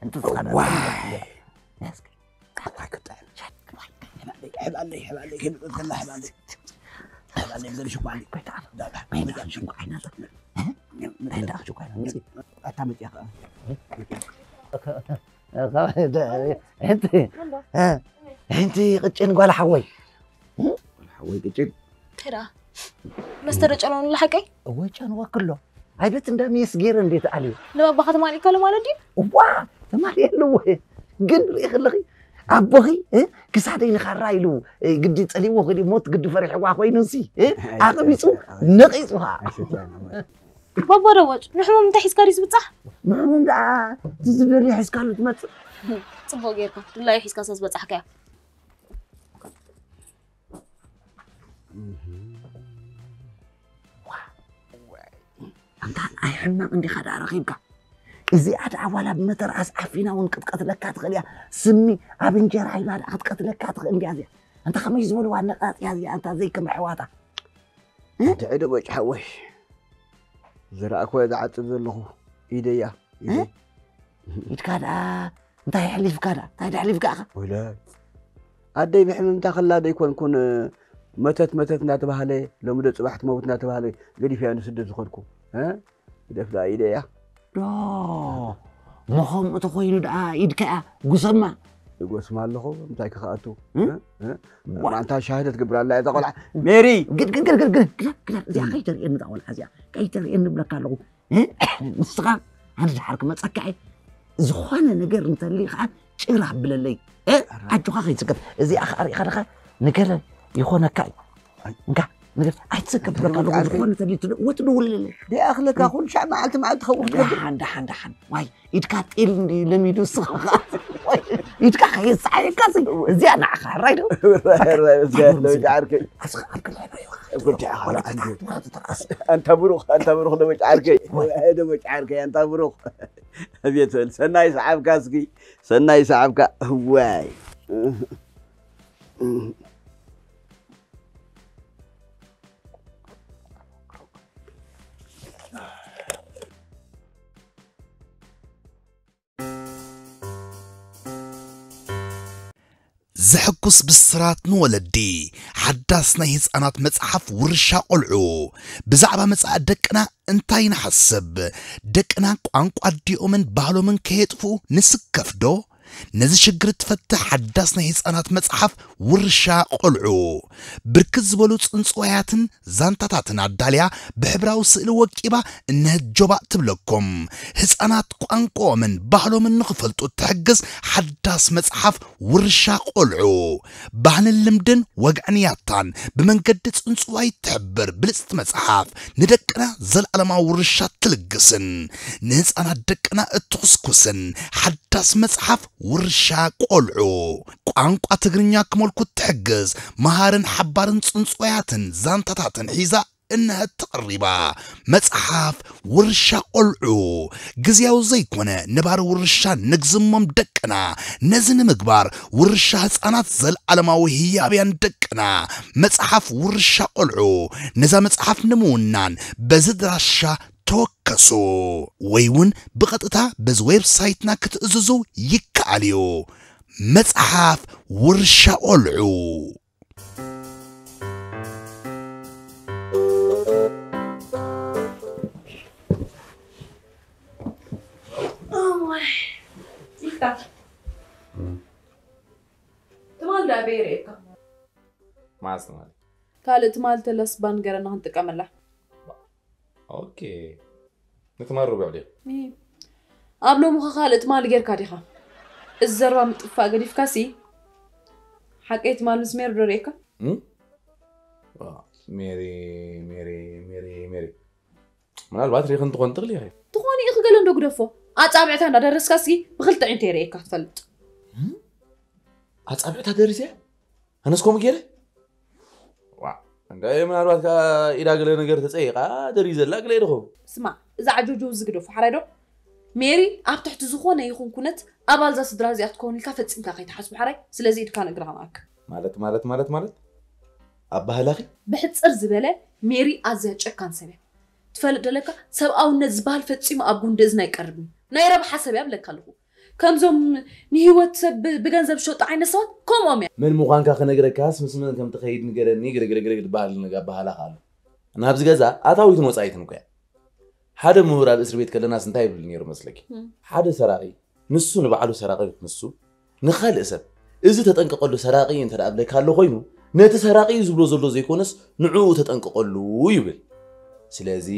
እንተ ዝኸዳ ዋይ። እስኪ። ኣታ ክጥዕም። ሕባለይ፣ ሕባለይ፣ ሕባለይ፣ ክንብል ከላ ሕባለይ። ሕባለይ፣ ምድሪ ሽኳ። ቆይ፣ ተዓል። ዳ፣ ዳ፣ ናይ እንዳ ሽኳ ዓይና። እ? ናይ እንዳ ሽኳ ዓይና። ኣታ መጽያ ከኣ። እንቲ፣ እ? እንቲ ቅጭን ጓል ሓወይ። ጓል ሓወይ ቅጭን። እንታይ ደኣ? መስተ ዶ ጨነወሉ ሓቀይ? እወ፣ ጨንወክሎ። ኣይ፣ ቤት እንዳ ሜስ ገይረ እንዴት ኣልዩ? ንባባኻ ተማሊእካሉ ማለት ድዩ? እዋ፣ ተማሊኤሉ እወ። ግን ርኢ ከለኺ፣ ኣቦኺ፣ እ፣ ክሳደይ ንኻራ ኢሉ፣ እ፣ ግዲ ጸሊእዎ፣ ግዲ ሞት፣ ግዲ ፈሪሕዋ ኮይኑሲ፣ እ፣ ኣቐቢጹ፣ ነቒጹ ኸኣ። ኣይሰትያን እወ። ባባ ደወጭ፣ ንሕሙም እንታይ ሒዝካ ድዩ ዝብጻሕ? ንሕሙም ደኣ፣ እቲ ዝደልዮ ሒዝካሉ ትመጽእ። ጽቡቕ ጌርካ፣ ድላዩ ሒዝካ ስለ ዝበጻሕካዮ። ኣንታ ኣይሕመቕ እንዲኻ ደኣ ረኺብካ። እዚኣ ደኣ ዋላ ብመተርኣስ ዓፊና እውን ክትቀትለካ ትኽእል እያ። ስሚ ኣብ እንጀራ ኢላ ደኣ ክትቀትለካ ትኽእል እንድያ እዚኣ። ኣንታ ከመይ ዝበልዋ ነቓጽ እያ እዚኣ፣ ኣንታ ዘይከም ኣሕዋታ። እ? እንተ ዕደ ቦጭ ሓወይ፣ ዝረኣኽዎ እየ ዝዓጽድ ዘለኹ። ኢደያ፣ እ? ኢደይ። ኢድካ ደኣ እንታይ የሕሊፍካ ደኣ? እንታይ ደሕሊፍካ ኢኻ? ወይለ፣ ኣደይ ብሕምምታ ከላ ዶ ኣይኮንኩን መተት መተት እናተባህለ፣ ሎሚ ዶ ጽባሕ ትመውት እናተባህለ ገዲፈያ ንስደት ዝኸድኩ? እ? ግደፍ ደኣ ኢደያ። ዶ፣ ሞኸም እተኾይኑ ደኣ ኢድካ እያ፣ ጉሰማ። ይጎስማ ኣለኹ፣ እንታይ ክኸኣቱ? እ? እ? እ? ዋ። ማንታ ሻሂ ተትገብር ኣላ እዛ ቆልዓ። ሜሪ! ግድ፣ ግድ፣ ግድ፣ ግድ፣ ግድ፣ ግድ፣ ግድ፣ እዚኣ ከይተርእየኒ እዛ ቆልዓ እዚኣ፣ ከይተርእየኒ እብለካ ኣለኹ። እ? ንስኻ ኣነ ድሓር ክመጸካ እየ። ዝኾነ ነገር እንተልዩ ኸዓ ጭር ኣብለለይ። እ? ኣረ። ኣጆኻ ከይትስከፍ። እዚኣ ኸዓ ሪእኻ ደኻ ንገረ ይኾነካ እዩ። ኣይ። እንካ፣ ንገር፣ ኣይትስከፍ፣ ኣንተ በቃ፣ ደማ ኣለኹ፣ ዓርከይ። ዝኾነ እንተልዩ ትድ-፣ ወትደውልለይ። ደኣ ኣኽለካ ኩሉ ሻዕ መዓልቲ መዓልቲ ትኸውን ትነብር። ደሓን፣ ደሓን፣ ደሓን። ዋይ፣ ኢድካ ጤል እንዲ ለሚዱ ንስኻ ኸዓ። ዋይ፣ ኢድካ ከየሰዓየካሲ። እዚኣ ንዓኻ፣ ሕራይ ዶ? ሕራይ፣ ሕራይ፣ ሕራይ፣ ደመጭ ዓርከይ። ኣስኻ፣ ዓርከይ፣ ሕራይ፣ ሕራይ። ጉዳይ ኣኻ፣ ወላ ዓርከይ። ትትራስ፣ ትትራስ። ኣንታ ብሩኽ፣ ኣንታ ብሩኽ፣ ደመጭ ዓርከይ። ዋይ። ደመጭ ዓርከይ፣ ኣንታ ብሩኽ። ኣቤት በል፣ ሰናይ ሰዓብካ እስኪ፣ ሰናይ ሰዓብካ። ዋይ። ዘሐጉስ ብስራት ንወለዲ፣ ሓዳስ ናይ ህጻናት መጽሓፍ ውርሻ ቆልዑ። ብዛዕባ መጻኢ ደቅና እንታይ ንሓስብ? ደቅና ቋንቋ ኣዲኦምን ባህሎምን ከየጥፍኡ ንስከፍ ዶ? ነዚ ሽግር እትፈትሕ ሓዳስ ናይ ህጻናት መጽሓፍ ውርሻ ቆልዑ። ብርክት ዝበሉ ጽንጽዋያትን ዛንታታትን ኣዳልያ ብሕብራዊ ስእሊ ወቂባ እነሀት ጆባእ ትብለኩም። ህጻናት ቋንቋኦምን ባህሎምን ንኽፈልጡ እትሕግዝ ሓዳስ መጽሓፍ ውርሻ ቆልዑ። ባህልን ልምድን ወግዕን ያታን ብመንገዲ ጽንጽዋይ እትሕብር ብልጽቲ መጽሓፍ ንደቅና ዘለዓለማዊ ውርሻ ትልግስን ንህጻናት ደቅና እትኹስኩስን ሓዳስ መጽሓፍ ውርሻ ቆልዑ። ቋንቋ ትግርኛ ክመልኩ እትሕግዝ መሃርን ሓባርን ጽንጽዋያትን ዛንታታትን ሒዛ እነሀት ተቐሪባ። መጽሓፍ ውርሻ ቆልዑ። ግዝያዊ ዘይኮነ ነባሪ ውርሻ ንግዝሞም ደቅና። ነዚ ንምግባር ውርሻ ህጻናት ዘለዓለማዊ ህያብያን ደቅና። መጽሓፍ ውርሻ ቆልዑ። ነዛ መጽሓፍ ንምውናን በዚ ኣድራሻ ተወከሱ። ወይ እውን ብቐጥታ በዚ ዌብሳይትና ክትእዝዙ ይከኣል እዩ። መጽሓፍ ውርሻ ቆልዑ። እዋይ፣ ይፍታ። ትማል ደኣ በይ ርእየካ? መዓስ ትማል? ካልእ ትማል ተለስ ባንገረና ክንጥቀመላ። ኦኬ። ንትማል ርቡዕ ድዩ? እይ። ኣብ ሎምኻ ካልእ ትማሊ ጌርካ ዲኻ? እዚ ዘረባ ምጥፋእ ገዲፍካሲ ሓቀይ ትማሊ ምስ ሜሪ ዶ ርእየካ? እም? ዋ፣ ሜሪ ሜሪ ሜሪ ሜሪ ምናልባት ሪኽን ትኾን ትኽእል ኢኺ። ትኾኒ ኢኺ ገለ እንዶ ግደፎ። ኣጻብዕታ እንዳደረስካ እስኪ ብክልተ ዒንተይ ርእየካ ትፈልጥ። ኣጻብዕታ ደሪሰ ኣነስ ከምኡ ገይረ ዋ እንታይ ምናልባት ከ ኢዳ ገለ ነገር ተጸይቃ ደሪ ዘላ ገለ ይደኹም። ስማ እዛ ዓጆጆ እዚ ግደፎ ሓራይ ዶ? ሜሪ ኣብ ትሕቲ ዝኾነ ይኹን ኩነት ኣባል እዛ ስድራ እዚኣ ክትከውን ኢልካ ፈጺምካ ከይትሓስቡ ሓራይ። ስለዚ ኢድካ ንእግርኻ ንኣክ። ማለት ማለት ማለት ማለት ኣባህላኺ ብሕጽር ዝበለ ሜሪ ኣዝያ ጨካን ሰብ እያ። ትፈልጥ ደለካ ሰብኣውነት ዝበሃል ፈጺሙ ኣብ ጉንዲ እዝና ኣይቀርብን እዩ። ናይ ረብሓ ሰብ እያ ብለካ ኣለኹ። ከምዞም ንህይወት ሰብ ብ- ብገንዘብ ዝሸጡ ዓይነት ሰባት ከምኦም እያ። መን ምዃንካ ክነግረካስ ምስ መን ከም ትኸይድ ንገረኒ ግርግርግርግ ዝበሃል ነገር ኣባህላኻ ኣሎ። ናብዚ ገዛ ኣታዊትን ወጻኢትን እኮ እያ። ሓደ ምሁር ኣብ እስር ቤት ከለናስ እንታይ ይብል ነይሩ መስለኪ? ሓደ ሰራቒ ንሱ ንባዕሉ ሰራቒ ምስ ንሱ ንኻልእ ሰብ እዚ ተጠንቀቐሉ ሰራቒ እንተ ደኣ ብለካ ኣሎ ኮይኑ ነቲ ሰራቒ እዩ ዝብሎ ዘሎ ዘይኮነስ ንዕኡ ተጠንቀቐሉ ይብል። ስለዚ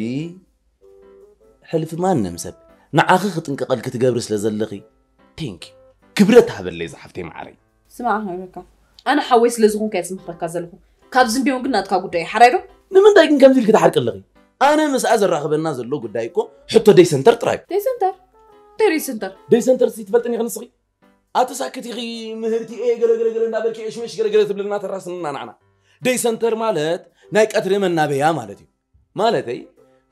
ሕልፊ ማንም ሰብ ንዓኺ ክጥንቀቐልኪ ትገብሪ ስለ ዘለኺ ቴንክ ክብረት ሃበለይ ዝሓፍተይ መዓረይ። ስማዕ ክነግረካ ኣነ ሓወይ ስለ ዝኾንካ እየ ዝመኽረካ ዘለኹ። ካብዚ እንዲኦም ግን ናትካ ጉዳይ እዩ ሓራይ ዶ? ንምንታይ ግን ከምዚ ኢልኪ ትሓርቂ ኣለኺ? ኣነ ምስኣ ዘራኽበና ዘሎ ጉዳይ እኮ ሕቶ ደይ ሰንተር ጥራይ እዩ። ደይ ሰንተር? እንታይ ደይ ሰንተር? ደይ ሰንተር ሲ ትፈልጥን ኢኺ ንስኺ? ኣቲ ሳክት ኢኺ ምህርቲ እየ ገለገለገለ እንዳበልኪ እሽመሽ ገለገለ ትብልና ተራስንና ንዓና። ደይ ሰንተር ማለት ናይ ቀትሪ መናበያ ማለት እዩ። ማለተይ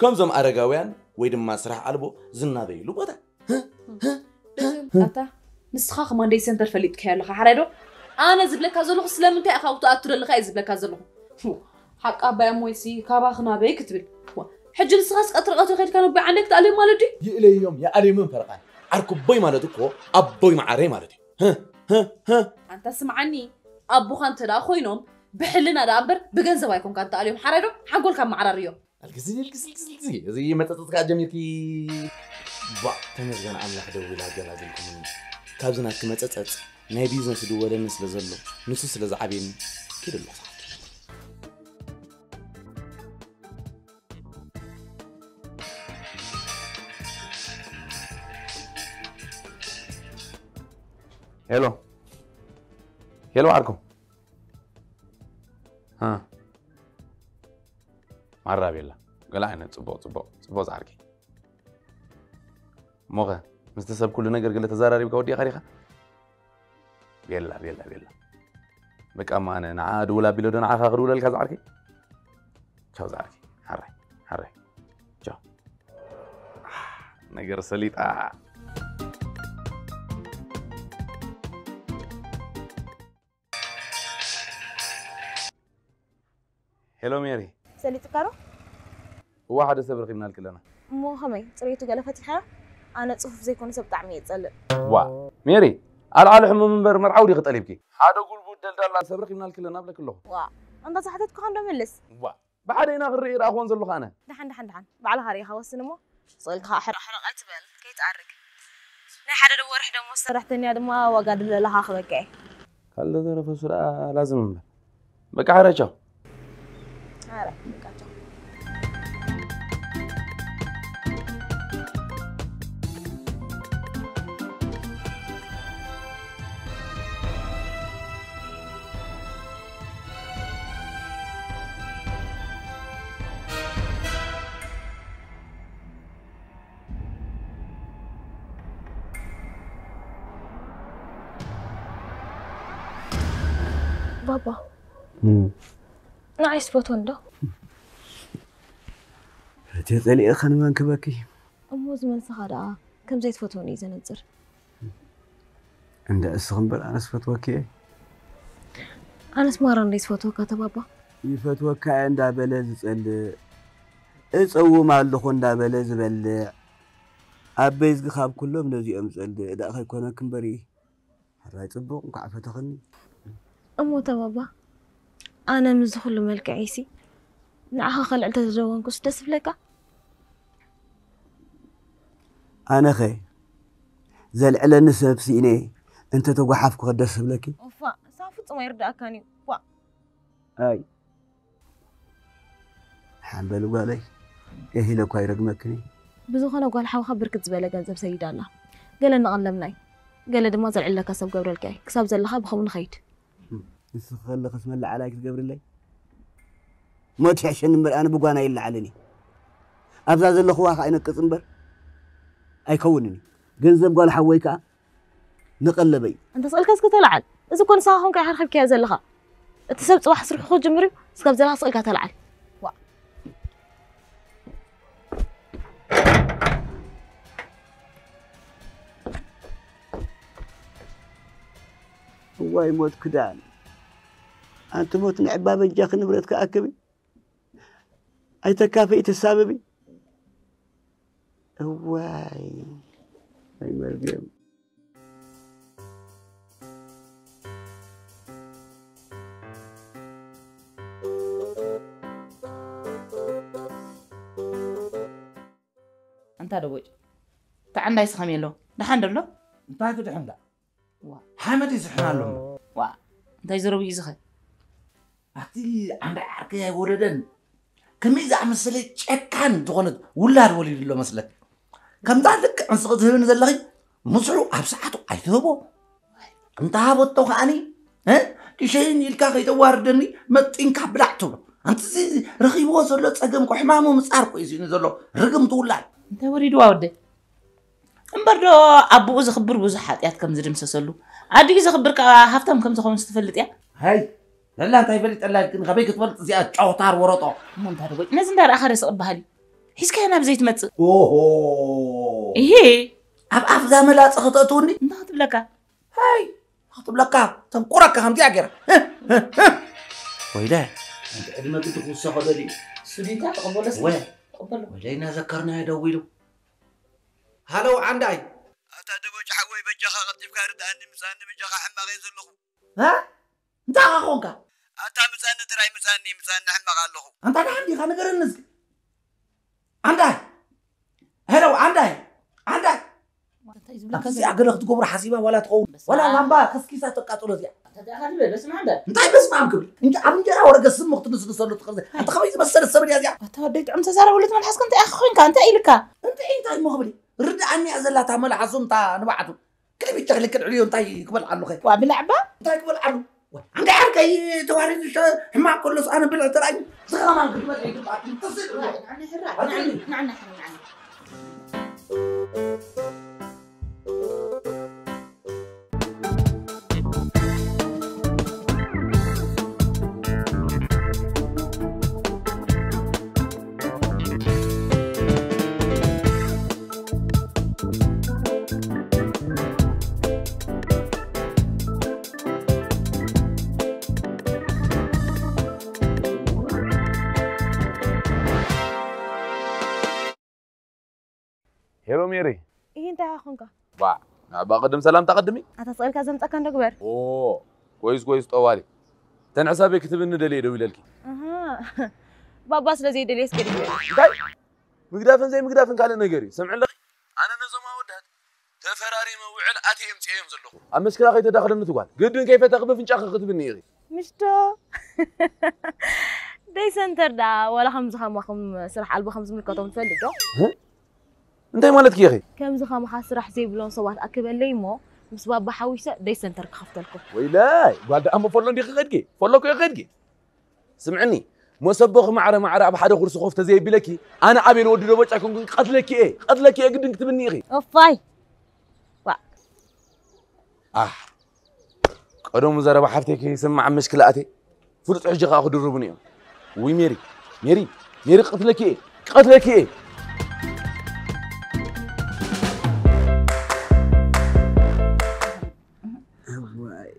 ከምዞም ኣረጋውያን ወይ ድማ ስራሕ ኣልቦ ዝናበይሉ ቦታ። ኣታ ንስኻ ከማን ደይ ሰንተር ፈሊጥካዮ ኣለኻ ሓራይ ዶ? ኣነ ዝብለካ ዘለኹ ስለምንታይ ኢኻ ኣብኡ ትኣቱ ደለኻ እየ ዝብለካ ዘለኹ። ሓቂ ኣባይ ኣሞይሲ ካባኺ ናበይ ክትብል። ዋ፣ ሕጂ ንስኻስ ቀትሪ ቀትሪ ከድካ ነቦይ ዓንደይ ክትኣልዮም ማለት ድዩ? ይእለዮም ይኣልዮምን ፈረቓን። ዓርኩቦይ ማለት እኮ ኣቦይ መዓረይ ማለት እዩ። ኣንታ ስምዓኒ ኣቦኻ እንተ ደኣ ኮይኖም ብሕልና ደኣ እምበር ብገንዘብ ኣይኮንካ እንተኣልዮም ሓራይ ዶ ሓንጎልካ ኣመዓራርዮ። ኣልግዚ ኣልግዚ ኣልግዚ ኣልግዚ እዚ መጸጸጽካ ጀሚርኪ። ቧዕ ተመስገን ኣምላኽ ደዊላ ኣገላግልኩምኒ። ካብዚ ናትኪ መጸጸጽ ናይ ቢዝነስ ድወለኒ ስለ ዘሎ ንሱ ስለ ዝዓብየኒ ኪድ ኣሎ ሰዓት። ሄሎ ሄሎ ዓርኩም ማራ ቤላ ገለ ዓይነት ጽቡቕ ጽቡቕ ጽቡቕ ዝዓርከይ እሞኸ ምስቲ ሰብ ኩሉ ነገር ገለ ተዘራሪብካ ወዲእኻ ዲኻ ቤላ ቤላ ቤላ በቃ እሞ ኣነ ንዓ ድውል ኣቢለ ዶ ንዓኻ ክድውለልካ ዝዓርከይ ቻው ዝዓርከይ ሓራይ ሓራይ ቻው ነገር ሰሊጣ ሄሎ ሜሪ ሰሊጥካ ዶ? እዋ ሓደ ሰብ ረኺብናልኪ ኣለና። እሞ ከመይ ጽሬቱ ገለ ፈቲሕካዮ? ኣነ ጽፉፍ ዘይኮነ ሰብ ብጣዕሚ እየ ዝጸልእ። ዋ ሜሪ ኣልዓሊ ሕሙም እምበር መርዓዊ ዲኺ ጠሊብኪ? ሓደ ጉልቡት ደልዳላ ሰብ ረኺብናልኪ ኣለና እብለኪ ኣለኹ። ዋ ኣንታ ዝሓተትኩኻ እንዶ መልስ። ዋ ብሓደ ኢና ክንርኢ ይረኣኽዎን ዘለኹ ኣነ። ደሓን ደሓን ደሓን ባዕልኻ ርኢኻ ወስን እሞ ስቕ ኢልካ ሕርቕ ሕርቕ ኣይትበል ከይትኣርግ። ናይ ሓደ ወርሒ ደሞዝ ሰራሕተኛ ድማ ዋጋ ድለለኻ ክበካ እየ። ካልእ ተረፈ እሱ ደኣ ላዝም እምበር። በቃ ሓራይ ቻው። ሓራይ በቃ ቻው። ባባ ንዓይስ ፈትወኒ ዶ? ፈትየ ጸሊኤ ከ ንመን ክበኪ? እሞ እዚ መልስኻ ደኣ ከም ዘይትፈትወኒ እዩ ዘነጽር። እንዳ እስኺ እምበር ኣነስ ፈትወኪ እየ። ኣነስ ማራ እንዴት ፈትወካ ተባባ? ይፈትወካ እየ እንዳበለ ዝጸልእ፣ እጸውም ኣለኹ እንዳበለ ዝበልዕ፣ ኣበይዝጊ ካብ ኩሎም ነዚኦም ዝጸልእ ደኣ ከይኮነኪ እምበሪ። ሕራይ ጽቡቕ እንኳዕ ፈተኽኒ። እሞ ተባባ ኣነ ምስዚ ኩሉ መልክዐይሲ ንዓኻ ከልዕል ተዝደወንኩስ ደስ ይብለካ? ኣነኸ ዘልዕለኒ ሰብ ስኢነ እንተተጓሓፍኩኸ ደስ ይብለኪ? እፋእ ንሳ ፍጹም ኣይርድኣካን እዩ ቧእ። ኣይ ሓምበል ጓለይ ኤህ ኢለ እኳ ይረግመክን እየ። ብዝኾነ ጓል ሓውኻ ብርክት ዝበለ ገንዘብ ሰዲዳ ኣላ። ገለ እናቐለብና እዩ፣ ገለ ድማ ዘልዕለካ ሰብ ገብረልካ እዩ። ክሳብ ዘለኻ ብኸምኡ ንኸይድ። ንስኺ ከለኽስ መለዓላይ ክትገብርለይ? ሞት ይሕሸኒ እምበር ኣነ ብጓና ይለዓልን እየ። ኣብዛ ዘለኽዋ ከኣ ኣይነቅጽ እምበር ኣይከውንን እዩ። ገንዘብ ጓል ሓወይ ከኣ ንቐለበይ። እንተ ስእልካ እስከ ተለዓል። እዚ እኮ ንስኻ ኮንካ ኢኻ ረኺብካዮ ዘለኻ። እቲ ሰብ ጽባሕ ስርሑ ክጅምር እዩ። እስከ ኣብ ዘለኻ ስእልካ ተለዓል። ዋ። እዋይ ሞት ክዳን። ኣንቲ ሞት ንዕባ በጃኺ ንብረት ክኣክቢ። ኣይተካፍኢ ተሳብቢ። እዋይ። ኣይ መርገም። ኣንታ ደቦጭ፣ እታ ዓንዳይ ስኸም የሎ። ደሓን ደሎ? እንታይ ክድሕን ደኣ? ዋ። ሓመድ ይስሕን ኣሎ እሞ። ዋ፣ እንታይ ዘረቡ እዩ ዝኸ? ኣቲ ዓንዳይ ዓርከይ ኣይወለደን። ከመይ ዝኣመሰለ ጨካን ዝኾነት ውላድ ወሊዱ ኣሎ መስለክ። ከምዛ ልክዕ ንስኺ ትህብኒ ዘለኺ ምስዑ ኣብ ሰዓቱ ኣይትህቦ። እንተ ሃበቶ ከኣኒ፣ እ፣ ኪሸይን ኢልካ ከይተዋርደኒ መጢንካ ብላዕ ትብሎ። ኣንቲ እዚ ረኺብዎ ዘሎ ጸገም እኮ ሕማሙ ምጻር እኮ እዩ ስኢኑ ዘሎ። ርግምቲ ውላድ። እንታይ ወሪድዋ ወደይ? እምበር ዶ ኣቦኡ ዘኽብር ብዙሕ ሓጢኣት ከም ዝድምሰሰሉ፣ ኣዲኡ ዘኽብር ከኣ ሃብታም ከም ዝኾነስ ትፈልጥ እያ? ሃይ፣ ለላ እንታይ ፈሊጠላ ግን ካበይ ክትፈልጥ እዚኣ ጫውታር ወረጦ? እሞ እንታ ደቦጭ፣ ነዚ እንዳ ረኣኻ ርእሲ ቅበሃል እዩ። ሒዝካዮ ናብ ዘይትመጽእ። ኦሆ። እሄ። ኣብ ኣፍ እዛ መላጸ ከተእትውኒ? እንታይ ክትብለካ? ሃይ፣ ክትብለካ፣ ተንቁረካ ከምዚኣ ገይራ። ወይለ፣ ኣንቲ ዕድመ ግዲ ክውሰኾ ደልዩ። ስዱይታ ተቐበሎ እስኪ። ወ-፣ ተቐበሎ። ወይለ፣ ኢና ዘከርናዮ ደዊሉ። ሃለው ዓንዳይ። ኣታ ደቦጭ ሓወይ፣ በጃኻ ቀልጢፍካ ርድኣኒ፣ ምጻኒ በጃኻ፣ ሕማቕ እየ ዘለኹ። ሃ? እንታይ ኢኻ ኾንካ? ኣታ ምጻኒ ጥራይ ምጻኒ፣ ምጻኒ፣ ሕማቕ ኣለኹ። ኣንታ ደሓን ዲኻ? ንገረኒ እስኪ። ዓንዳይ። ሄሎ፣ ዓንዳይ። ዓንዳይ። እንታይ ዝብለካ ኣቲ እዚኣ ዘሎ? ገለ ክትገብሮ ሓሲባ ዋላ ትኸውን። በስመ ዋላ ኣብ። ላምባ ከስኪሳ ተቃጽሎ እዚኣ። ኣታ ደኣ ካልእ በል፣ በስመ ኣብ በል። እንታይ በስመ ኣብ ክብል? እንጂ ኣብ እንጀራ ወረገ ስም ክትንስንሰሉ ትኽእል ዘ-፣ ኣታ ከመይ ዝመሰለት ሰብ ድያ እዚኣ? ኣታ ወደይ ጥዑም ተዛረበሉ ትመልሓስካ እንታይ ኢኻ ኮይንካ? እንታይ ኢልካ? እንታይ እንታይ እሞ ክብል? ርድኣኒ እያ ዘላ እታ መልሓሱ እታ ንባዕቱ። ክልቢት ተኽልክል ዕልዮ እንታይ ክበልዓሉ ኸ? ዋ፣ ብላዕባ? እንታይ ክበልዓሉ? ዋ፣ ኣንዳ ዓርከይ ተዋሪዱ ሸ-፣ ሕማቕ ከሎስ ኣነ ብልዕ ተራእዩ። ዝኸማን ክትበልዕ ይግባእ። ትስእ ብሎ። ንዓና ሕራይ፣ ኣትሪ። ንዓና፣ ንዓና ሕራይ፣ ንዓና። ሄሎ ሜሪ። እሂ፣ እንታይ ኢኻ ኾንካ? ባ፣ ንኣባ ቅድም ሰላምታ ቀድሚ። ኣታ ስቕ ኢልካ ዘምጸካ እንዶ ግበር። ኦ፣ ኮይስ፣ ኮይስ፣ ጠዋሊ። እተን ሕሳበይ ክትብኒ ደልየ ደው ኢለልኪ። ኣሃ፣ ባባ ስለ ዘይደልየስ ገዲፈ። እንታይ? ምግዳፍን ዘይምግዳፍን ካልእ ነገር እዩ። ስምዒ ኣለኺ? ኣነ ነዞም ኣወዳት ተፈራሪመ ውዕል ኣትየ የምጽኤዮም ዘለኹ። ኣብ መስክራ ከይተዳኽለኒ ትጓል። ግድን ከይፈተኺ ብፍንጫኺ ክትብኒ ኢኺ። ምሽቶ። ደይ ሰንተር ደኣ ዋላ ከምዚ ከማኹም ስራሕ ኣልቦ ከም ዝምልከቶም ትፈልጥ ዶ? እ? እንታይ ማለትኪ ኢኺ? ከምዚ ከማኻ ስራሕ ዘይብሎም ሰባት ኣክበለይ እሞ ምስ ባባ ሓዊሰ ደይ ሰንተር ክኸፍተልኩም። ወይለይ፣ ጓል ደኣ እሞ ፈሎ እንዲኺ ከድኪ? ፈሎ እኮ ከድኪ። ስምዕኒ፣ መሰቦኺ ማዕረ ማዕረ ኣብ ሓደ ኩርሲ ኮፍ ተዘየቢለኪ፣ ኣነ ኣቤል ወዲ ደቦጫ ኮንኩን ቀትለኪ እየ፣ ቀትለኪ እየ ግድን ክትብኒ ኢኺ። እፋይ። ዋ። ኣህ። ቀደሙ ዘረባ ሓፍተይ ከይስማዕ ምሽ ክልኣተይ። ፍሉጥ ሕጂ ከኣ ክድርቡኒ እዮም። ውይ ሜሪ፣ ሜሪ፣ ሜሪ ቀትለኪ እየ፣ ቀትለኪ እየ። ዋይ፣ ዋይ፣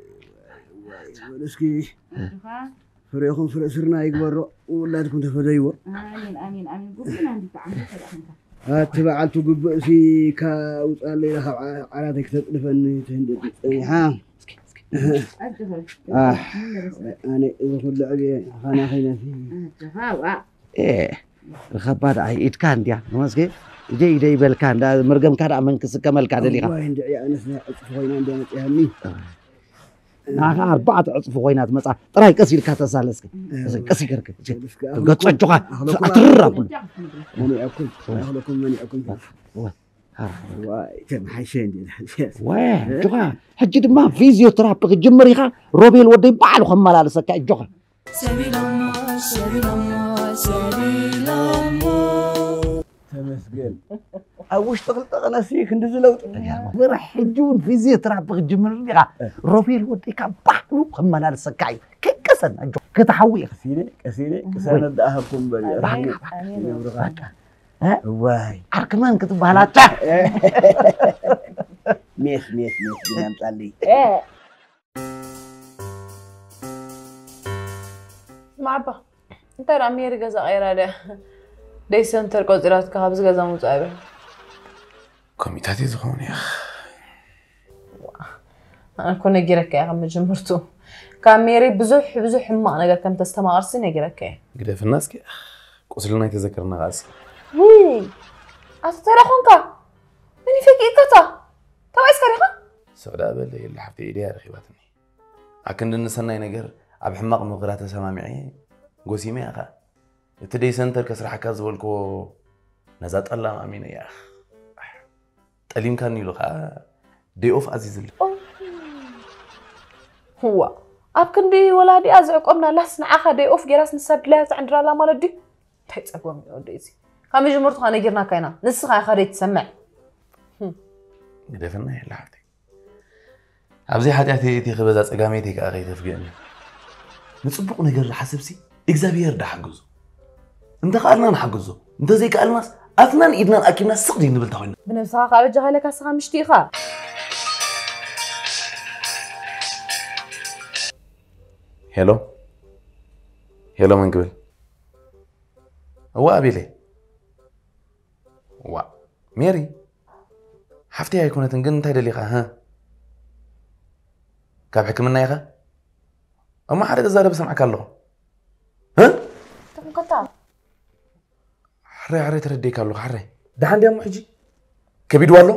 ዋይ፣ በሉ እስኪ። ፍሬኹም ፍረ ስርና ይግበሮ፣ ውላድኩም ተፈደይዎ። ኣሜን፣ ኣሜን፣ ኣሜን። ጉብና እንዲ ተዓምዲ ተዳእምካ። ኣቲ በዓልቱ ግብእሲ ካብ ውጻለይ ኢላ ካብ ዓ-፣ ዓራተይ ክተጽድፈኒ ትህንድድ ጸኒሓ። እስኪ፣ እስኪ። ኣጆኻ። ኣህ፣ ምን ለበስካ? ኣነ እዚ ኩሉ ዕብየ ኻና ኸይነሲ። ኣጆኻ፣ ዋ። ኤ፣ ርኸባ ደኣ ኢድካ እንድያ፣ ተመስገን። ኢደይ፣ ኢደይ በልካ እንዳ መርገምካ ደኣ መን ክስከመልካ ደሊኻ? እዋይ፣ እንድዒ ኣነስ ናይ ዕጽፊ ኮይና እንድያ መጺኣኒ። ናኻ ኣርባዕተ ዕጽፊ ኮይና ትመጻ። ጥራይ ቀስ ኢልካ ተሳለስከ። እህ። ቀስ ኢልካ፣ ቀስ ኢልካ። እስከ ገጾ ኣኽለኩም፣ እጆኻ ኣኽለኩም፣ ኣትርር ኣኽለኩም፣ ኣብሉ። መኒዐኩም፣ ኣኽለኩም መኒዐኩም። እወ። ዋይ ተምሓሸ እንዲ። ወ ጆኻ ሕጂ ድማ ፊዚዮትራፒ ክጅምር ኢኻ። ሮቤል ወደይ ባዕሉ ከመላለሰካ እዩ ጆኻ። ተመስገን። ኣብ ውሽጢ ክልተ ቀነሲ ክንድዚ ለውጢ። ብርሕ ሕጂ እውን ፊዚዮትራፒ ክጅምር ኢኻ። ሮቤል ወደይካ ባዕሉ ከመላለሰካ እዩ። ከይቀሰን ኣጆ ከተሓዊ ኢኻ። ቀሲነ ቀሲነ ቅሳነት ደኣ ሃብኩም በል እዩ። ባዕሉ ይነብርኻ። እዋይ ዓርክመን ክትበሃል ኣታ። ሜስ ሜስ ሜስ ግን ኣምጻለይ። ስማዕባ፣ እንታይ ደኣ ሜሪ ገዛ ቀይራ ድያ? ደይ ሰንተር ቆጺራትካ ካብዚ ገዛ ምውጻእ እያ። ኮሚታት እዩ ዝኸውን እያ። ኣነ እኮ ነጊረካ እየ ካብ መጀመርቱ። ካብ ሜሪ ብዙሕ ብዙሕ ሕማቕ ነገር ከም ተስተማቕርሲ ነጊረካ እየ። ግደፍና እስኪ፣ ቁስልና ኣይተዘከርና ኸዓ እስኪ። ውይ፣ ኣቶ ተራ ኾንካ? መን ይፈጊእካ እታ? ተባኢስካ ዲኻ? ስቕ ደኣ በል፣ የለ ሓፍተይ ኢደያ ረኺባትኒ። ኣክንዲ ንሰናይ ነገር ኣብ ሕማቕ ምኽራ ተሰማሚዐ ጎሲመ እያ ኸዓ። እቲ ደይ ሰንተር ከስርሓካ ዝበልክዎ ነዛ ጠላም ኣሚነ እያ። ጠሊምካኒ ኢሉ ኸዓ ደይ ኦፍ ኣዚዝለይ። እዋ፣ ኣብ ክንዲ ወላዲኣ ዝዕቆብናላስ ንዓኻ ደይ ኦፍ ጌራስ ንሳ ድላያ ተዕንድራላ ማለት ድዩ? እንታይ ጸገም እዩ ወደይ እዚ? ካብ መጀመርቱ ኸዓ ነጊርናካ ኢና። ንስኻ ኢኻ ደይ ትሰምዕ። ህም። ግደፈና የለ ሓፍተይ። ኣብዚ ሓጢኣተይ እቲ ክበዛ ጸጋመይተይ ከኣ ከይተፍግእኒ። ንጽቡቕ ነገር ዝሓስብሲ እግዚኣብሔር ደሓግዞ። እንተ ከኣልና ንሓግዞ፣ እንተ ዘይከኣልናስ ኣፍናን ኢድናን ኣኪብና ስቕ ደይ ንብል ተኾይና። ብነብስኻ ከኣ በጃኻ ኢለካ ንስኻ ምሽቲ ኢኻ። ሄሎ፣ ሄሎ፣ መን ክብል? እዋ፣ ኣቤለይ። ዋ፣ ሜሪ፣ ሓፍተይ ኣይኮነትን፣ ግን እንታይ ደሊኻ፣ ህ? ካብ ሕክምና ኢኻ? እሞ ሓደ ክዛረብ እሰምዓካ ኣለኹ። ህ? እንታይ ኮንካ? ሕራይ፣ ሕራይ ተረዲኤካ ኣለኹ፣ ሕራይ። ደሓን ድያ እሞ ሕጂ? ከቢድዋ ኣሎ?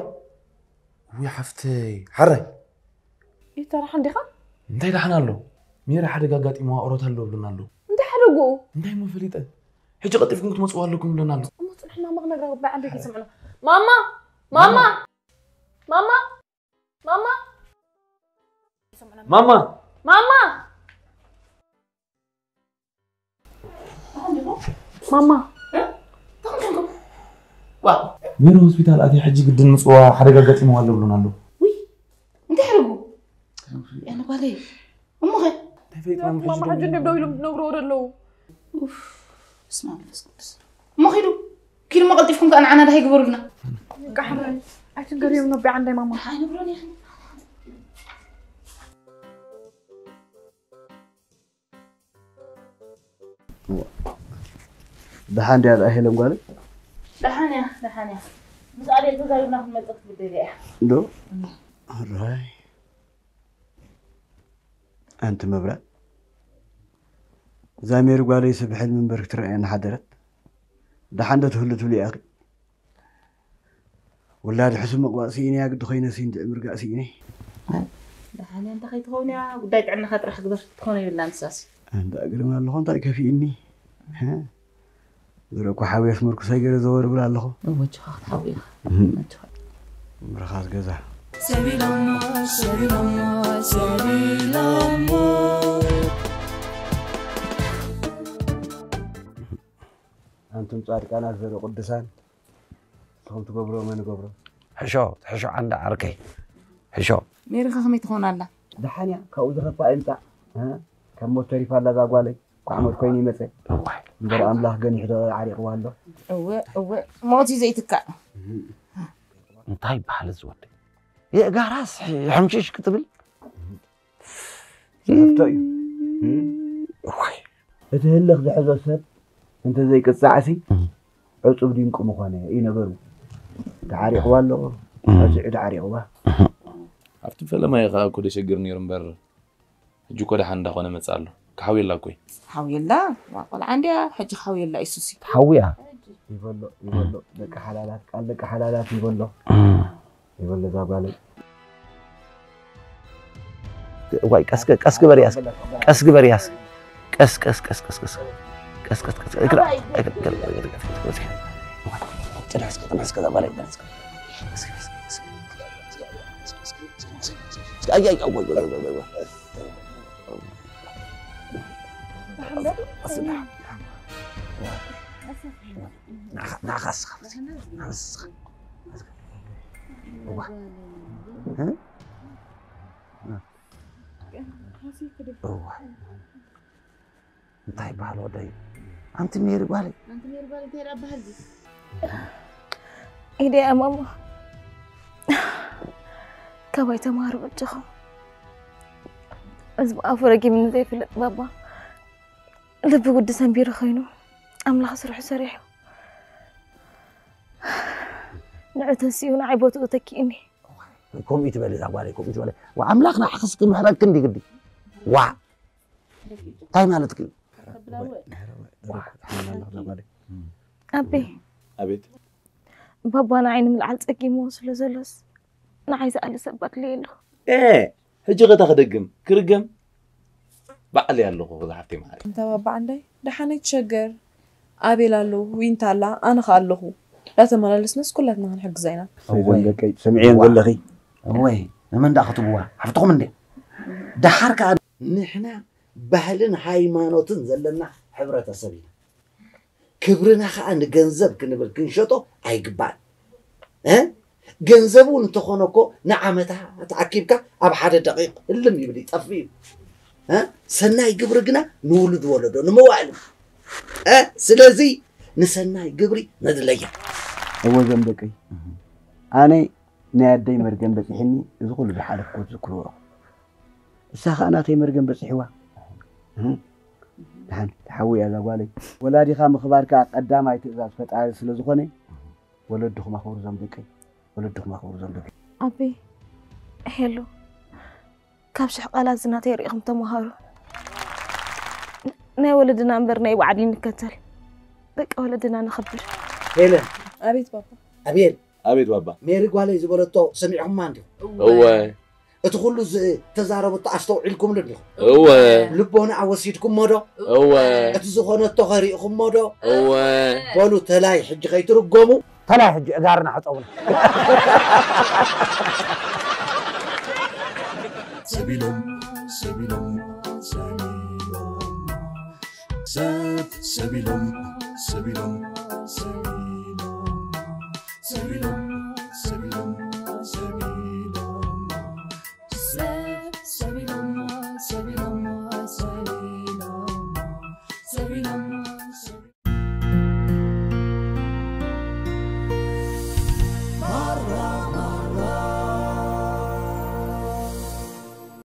ውይ፣ ሓፍተይ፣ ሕራይ። ይተራሓ እንዲኻ? እንታይ ደሓን ኣሎ? ሜሪ ሓደጋ ኣጋጢምዋ፣ ኦሮት ኣሎ ብሉና ኣሎ። እንታይ ሓደግኡ? እንታይ እሞ ፈሊጠ? ሕጂ ቀልጢፍኩም ክትመጽዋ ኣለኩም ብለና ኣሎ። እሞ ጽንሕና እሞ ክነግራ ጉባኤ ዓንደይ ከይሰምዑና። ማማ! ማማ! ማማ! ማማ! ማማ! ማማ! ማማ! ሜሪ ሆስፒታል ኣትያ፣ ሕጂ ግድን ምጽዋ ሓደጋ ኣጋጢምዋ ኣሎ ብሉና ኣሎ። ውይ! እንታይ ሓደግኡ? ያነ ጓለይ፣ እሞ ኸ? እንታይ ፈሊጥና እሞ ሕጂ ማማ፣ ሕጂ ደው እንዲም ደው ኢሎም ዝነግርዎ ዘለዉ። ኡፍ፣ በስመ ኣብ መንፈስ ቅዱስ። እሞ ኪዱ፣ ኪዱ እሞ ቀልጢፍኩም ከኣ ንዓና ደሃይ ግበሩልና። በቃ ሕራይ፣ ኣይትንገርዮም ነቢዓ እንዳይ ማማ። ኣይነግሮን እየ። ደሓን ድያ ደኣ ሄለን ጓለይ? ደሓን እያ፣ ደሓን እያ። ምስ ኣቤል ተዛሪብና ክንመጽእ ክትብል ደልያ እያ። ዶ? ሕራይ። ኣንቲ መብራት፣ እዛ ሜሪ ጓለይስ ብሕልሚ እምበር ክትረኣየኒ ሓደረት። ደሓን ዶ ትህሉ ትብሊ ኢኺ? ውላድ ሕሱም ምቕባእ ስኢነያ ግዲ ኮይነ ሲ እንድዒ ምርጋእ ስኢነ። ኣይ፣ ደሓን እያ እንተ ከይትኸውን እያ፣ ጉዳይ ጥዕናኻ ጥራሕ ግበር፣ ክትኾኖ የብላን ንሳሲ። ኣንታ ግርም ኣለኹ እንታይ ከፊእኒ? ህ? ዝረኩ ሓውየስ ምርኩሰይ ገይረ ዘወርብል ኣለኹ። እወ፣ ጅኻ ክትሓዊ ኢኻ። እህ። መትኻ። ምርኻስ ገዛ። ሰቢሎሞ፣ ሰቢሎሞ፣ ሰቢሎሞ። ኣንቱም ጻድቃናት ዘርኢ ቅዱሳን፣ ንስኹም ትገብርዎ መን ይገብሮ? ሕሾ፣ ሕሾ ዓንዳ ዓርከይ። ሕሾ። ሜሪኻ ከመይ ትኾን ኣላ? ደሓን እያ፣ ካብኡ ዝኸፍኣ ይምጻእ። እ? ካብ ሞት ተሪፋ ኣላ እዛ ጓለይ። ኳዕ ሞት ኮይኑ ይመጸ። እዋይ። እምበር ኣምላኽ ገኒሑ ዶ ዓሪቕዋ ኣሎ? እወ፣ እወ፣ ሞት እዩ ዘይትካእ። እንታይ ይበሃል እዚ ወዲ? የእጋራስ ሕምሽሽ ክትብል? ዝሕፍቶ እዩ። እም። እዋይ። እቲ ህልኽ ዝሕዞ ሰብ እንተ ዘይቅጻዕሲ፣ እም። ዕጹብ ድንቁ ምኾነ እዩ ነገሩ። ተዓሪቕዋ ኣሎ፣ እም። ቀጺዑ ተዓሪቕዋ። እም። ኣብቲ ፈለማ እዩ ኸኣ እኮ ደሸግር ነይሩ እምበር፣ ሕጂ እኮ ደሓን እንዳኾነ መጽእ ኣሎ። ክሓውየላ እኮ እዩ። ሓውየላ? ዋ፣ ቆልዓ እንድያ፣ ሕጂ ክሓውየላ እዩ ሱሲ። ትሓውያ? ይበሎ፣ ይበሎ፣ ደቂ ሓላላት፣ ቃል ደቂ ሓላላት ይበሎ። እም። ይበሎ እዛ ጓለይ። ዋይ፣ ቀስ፣ ቀስ ግበር ያስ። ቀስ ግበር ያስ። ቀስ፣ ቀስ፣ ቀስ፣ ቀስ፣ ቀስ። ቀስ፣ ቀስ፣ ቀስ። እግራ፣ እግራ፣ እግራ፣ እግራ፣ እግራ፣ እግራ። ጥናስ፣ ጥናስ፣ ከዛ በላይ ጥናስ። እስኪ፣ እስኪ፣ እስኪ፣ እስኪ፣ እስኪ፣ እስኪ፣ እስኪ፣ እስኪ፣ አይ፣ አይ፣ አይ፣ ወይ፣ ወይ፣ ወይ፣ ወይ፣ ወይ። ንዓኻ፣ ንዓኻ እስኻ፣ ንዓኻ እስኻ። እዋ። እ? እዋ። እንታይ ይበሃል ወደይ? ኣንቲ ሜሪ ጓለይ። ኣንቲ ሜሪ ጓለይ እንታይ ደኣ በሃል? ኢደ ኣማማ። ካባይ ተማሃሩ በጃኹም። እዚ ብኣፉ ረጊምኒ ዘይፈልጥ ባባ። ልቢ ውዲ ሰንቢሩ ኮይኑ ኣምላኽ ስርሑ ሰሪሑ። ንዑ ተሲኡ ንዓይ ቦትኡ ተኪእኒ። ከምኡ ትበል እዛ ጓለይ፣ ከምኡ ትበል። ወኣምላኽ ንዓኽስ ክምሕረኪ እንዲ ግዲ። ዋ! እንታይ ማለትኪ? ዋ! ኣቤ፣ ኣቤት። ባባ ንዓይ ንምልዓል ጸጊምዎ ስለ ዘሎስ፣ ንዓይ ዝኣሊ ሰብ ኣድልየ ኣለኹ። ኤ፣ ሕጂ ኸታ ክደግም፣ ክርገም ባዕለይ ኣለኹ፣ ክዛ ሓፍተይ መዓረይ። እንታ ባባ ዓንዳይ፣ ደሓን ኣይትሸገር። ኣቤል ኣሎ፣ ዊንታ ኣላ፣ ኣነ ኸኣ ኣለኹ። እንዳተመላለስናስ ኩላትና ክንሕግዛ ኢና። እሰይ፣ እወይ። ዘም ደቀይ፣ ሰሚዕየን ዘለኺ። እወይ፣ ንመን ደኣ ክትብዋ? ሓፍትኹም እንዴ? ደሓር ከኣ ንሕና ባህልን ሃይማኖትን ዘለና ሕብረተሰብ ኢና። ክብርና ኸኣ ንገንዘብ ክንብል ክንሸጦ ኣይግባእን። እ? ገንዘብ እውን እንተኾነ እኮ ንዓመታት ኣኪብካ ኣብ ሓደ ደቂቕ እልም ይብል ይጠፍእ እዩ። እ? ሰናይ ግብሪ ግና ንውሉድ ወለዶ፣ ንመዋእሉ። እ? ስለዚ ንሰናይ ግብሪ ነድለያ። እወ ዘም ደቀይ፣ ኣነ ናይ ኣደይ መርገም በጺሕኒ፣ እዚ ኩሉ ዝሓለፍኩ ዝክርዎ። እሳ ኸኣ ናተይ መርገም በጺሕዋ። እህ፣ ደሓን ትሓዊ እያ እዛ ጓለይ። ወላዲኻ ምኽባር ከኣ ቀዳማይ ትእዛዝ ፈጣሪ ስለ ዝኾነ፣ ወለድኹም ኣኽብሩ ዞም ደቀይ፣ ወለድኹም ኣኽብሩ ዞም ደቀይ። ኣቤ፣ ሄሎ፣ ካብ ሽሕ ቃላት ዝናተይ ርኢኹም ተመሃሩ። ናይ ወለድና እምበር ናይ ባዕዲ ንከተል። ደቂ ወለድና ነኽብር። ሄለን፣ ኣቤት ባባ። ኣቤል፣ ኣቤት ባባ። ሜሪ ጓለይ ዝበለቶ ሰሚዕኹማ እንዲኹም? እወ። እቲ ኩሉ ዝተዛረበቶ ኣስተውዒልኩምሉ እንዲኹም? እወ። ልቦናኣ ወሲድኩሞ ዶ? እወ። እቲ ዝኾነቶ ከ ርኢኹሞ ዶ? እወ። በሉ ተላይ ሕጂ ከይትርገሙ። ተላይ ሕጂ እጋርና ሕጸቡና። ሰቢሎም፣ ሰቢሎም፣ ሰቢሎም። ሰብ ሰቢሎም፣ ሰቢሎም፣ ሰቢሎም። ሰቢሎም፣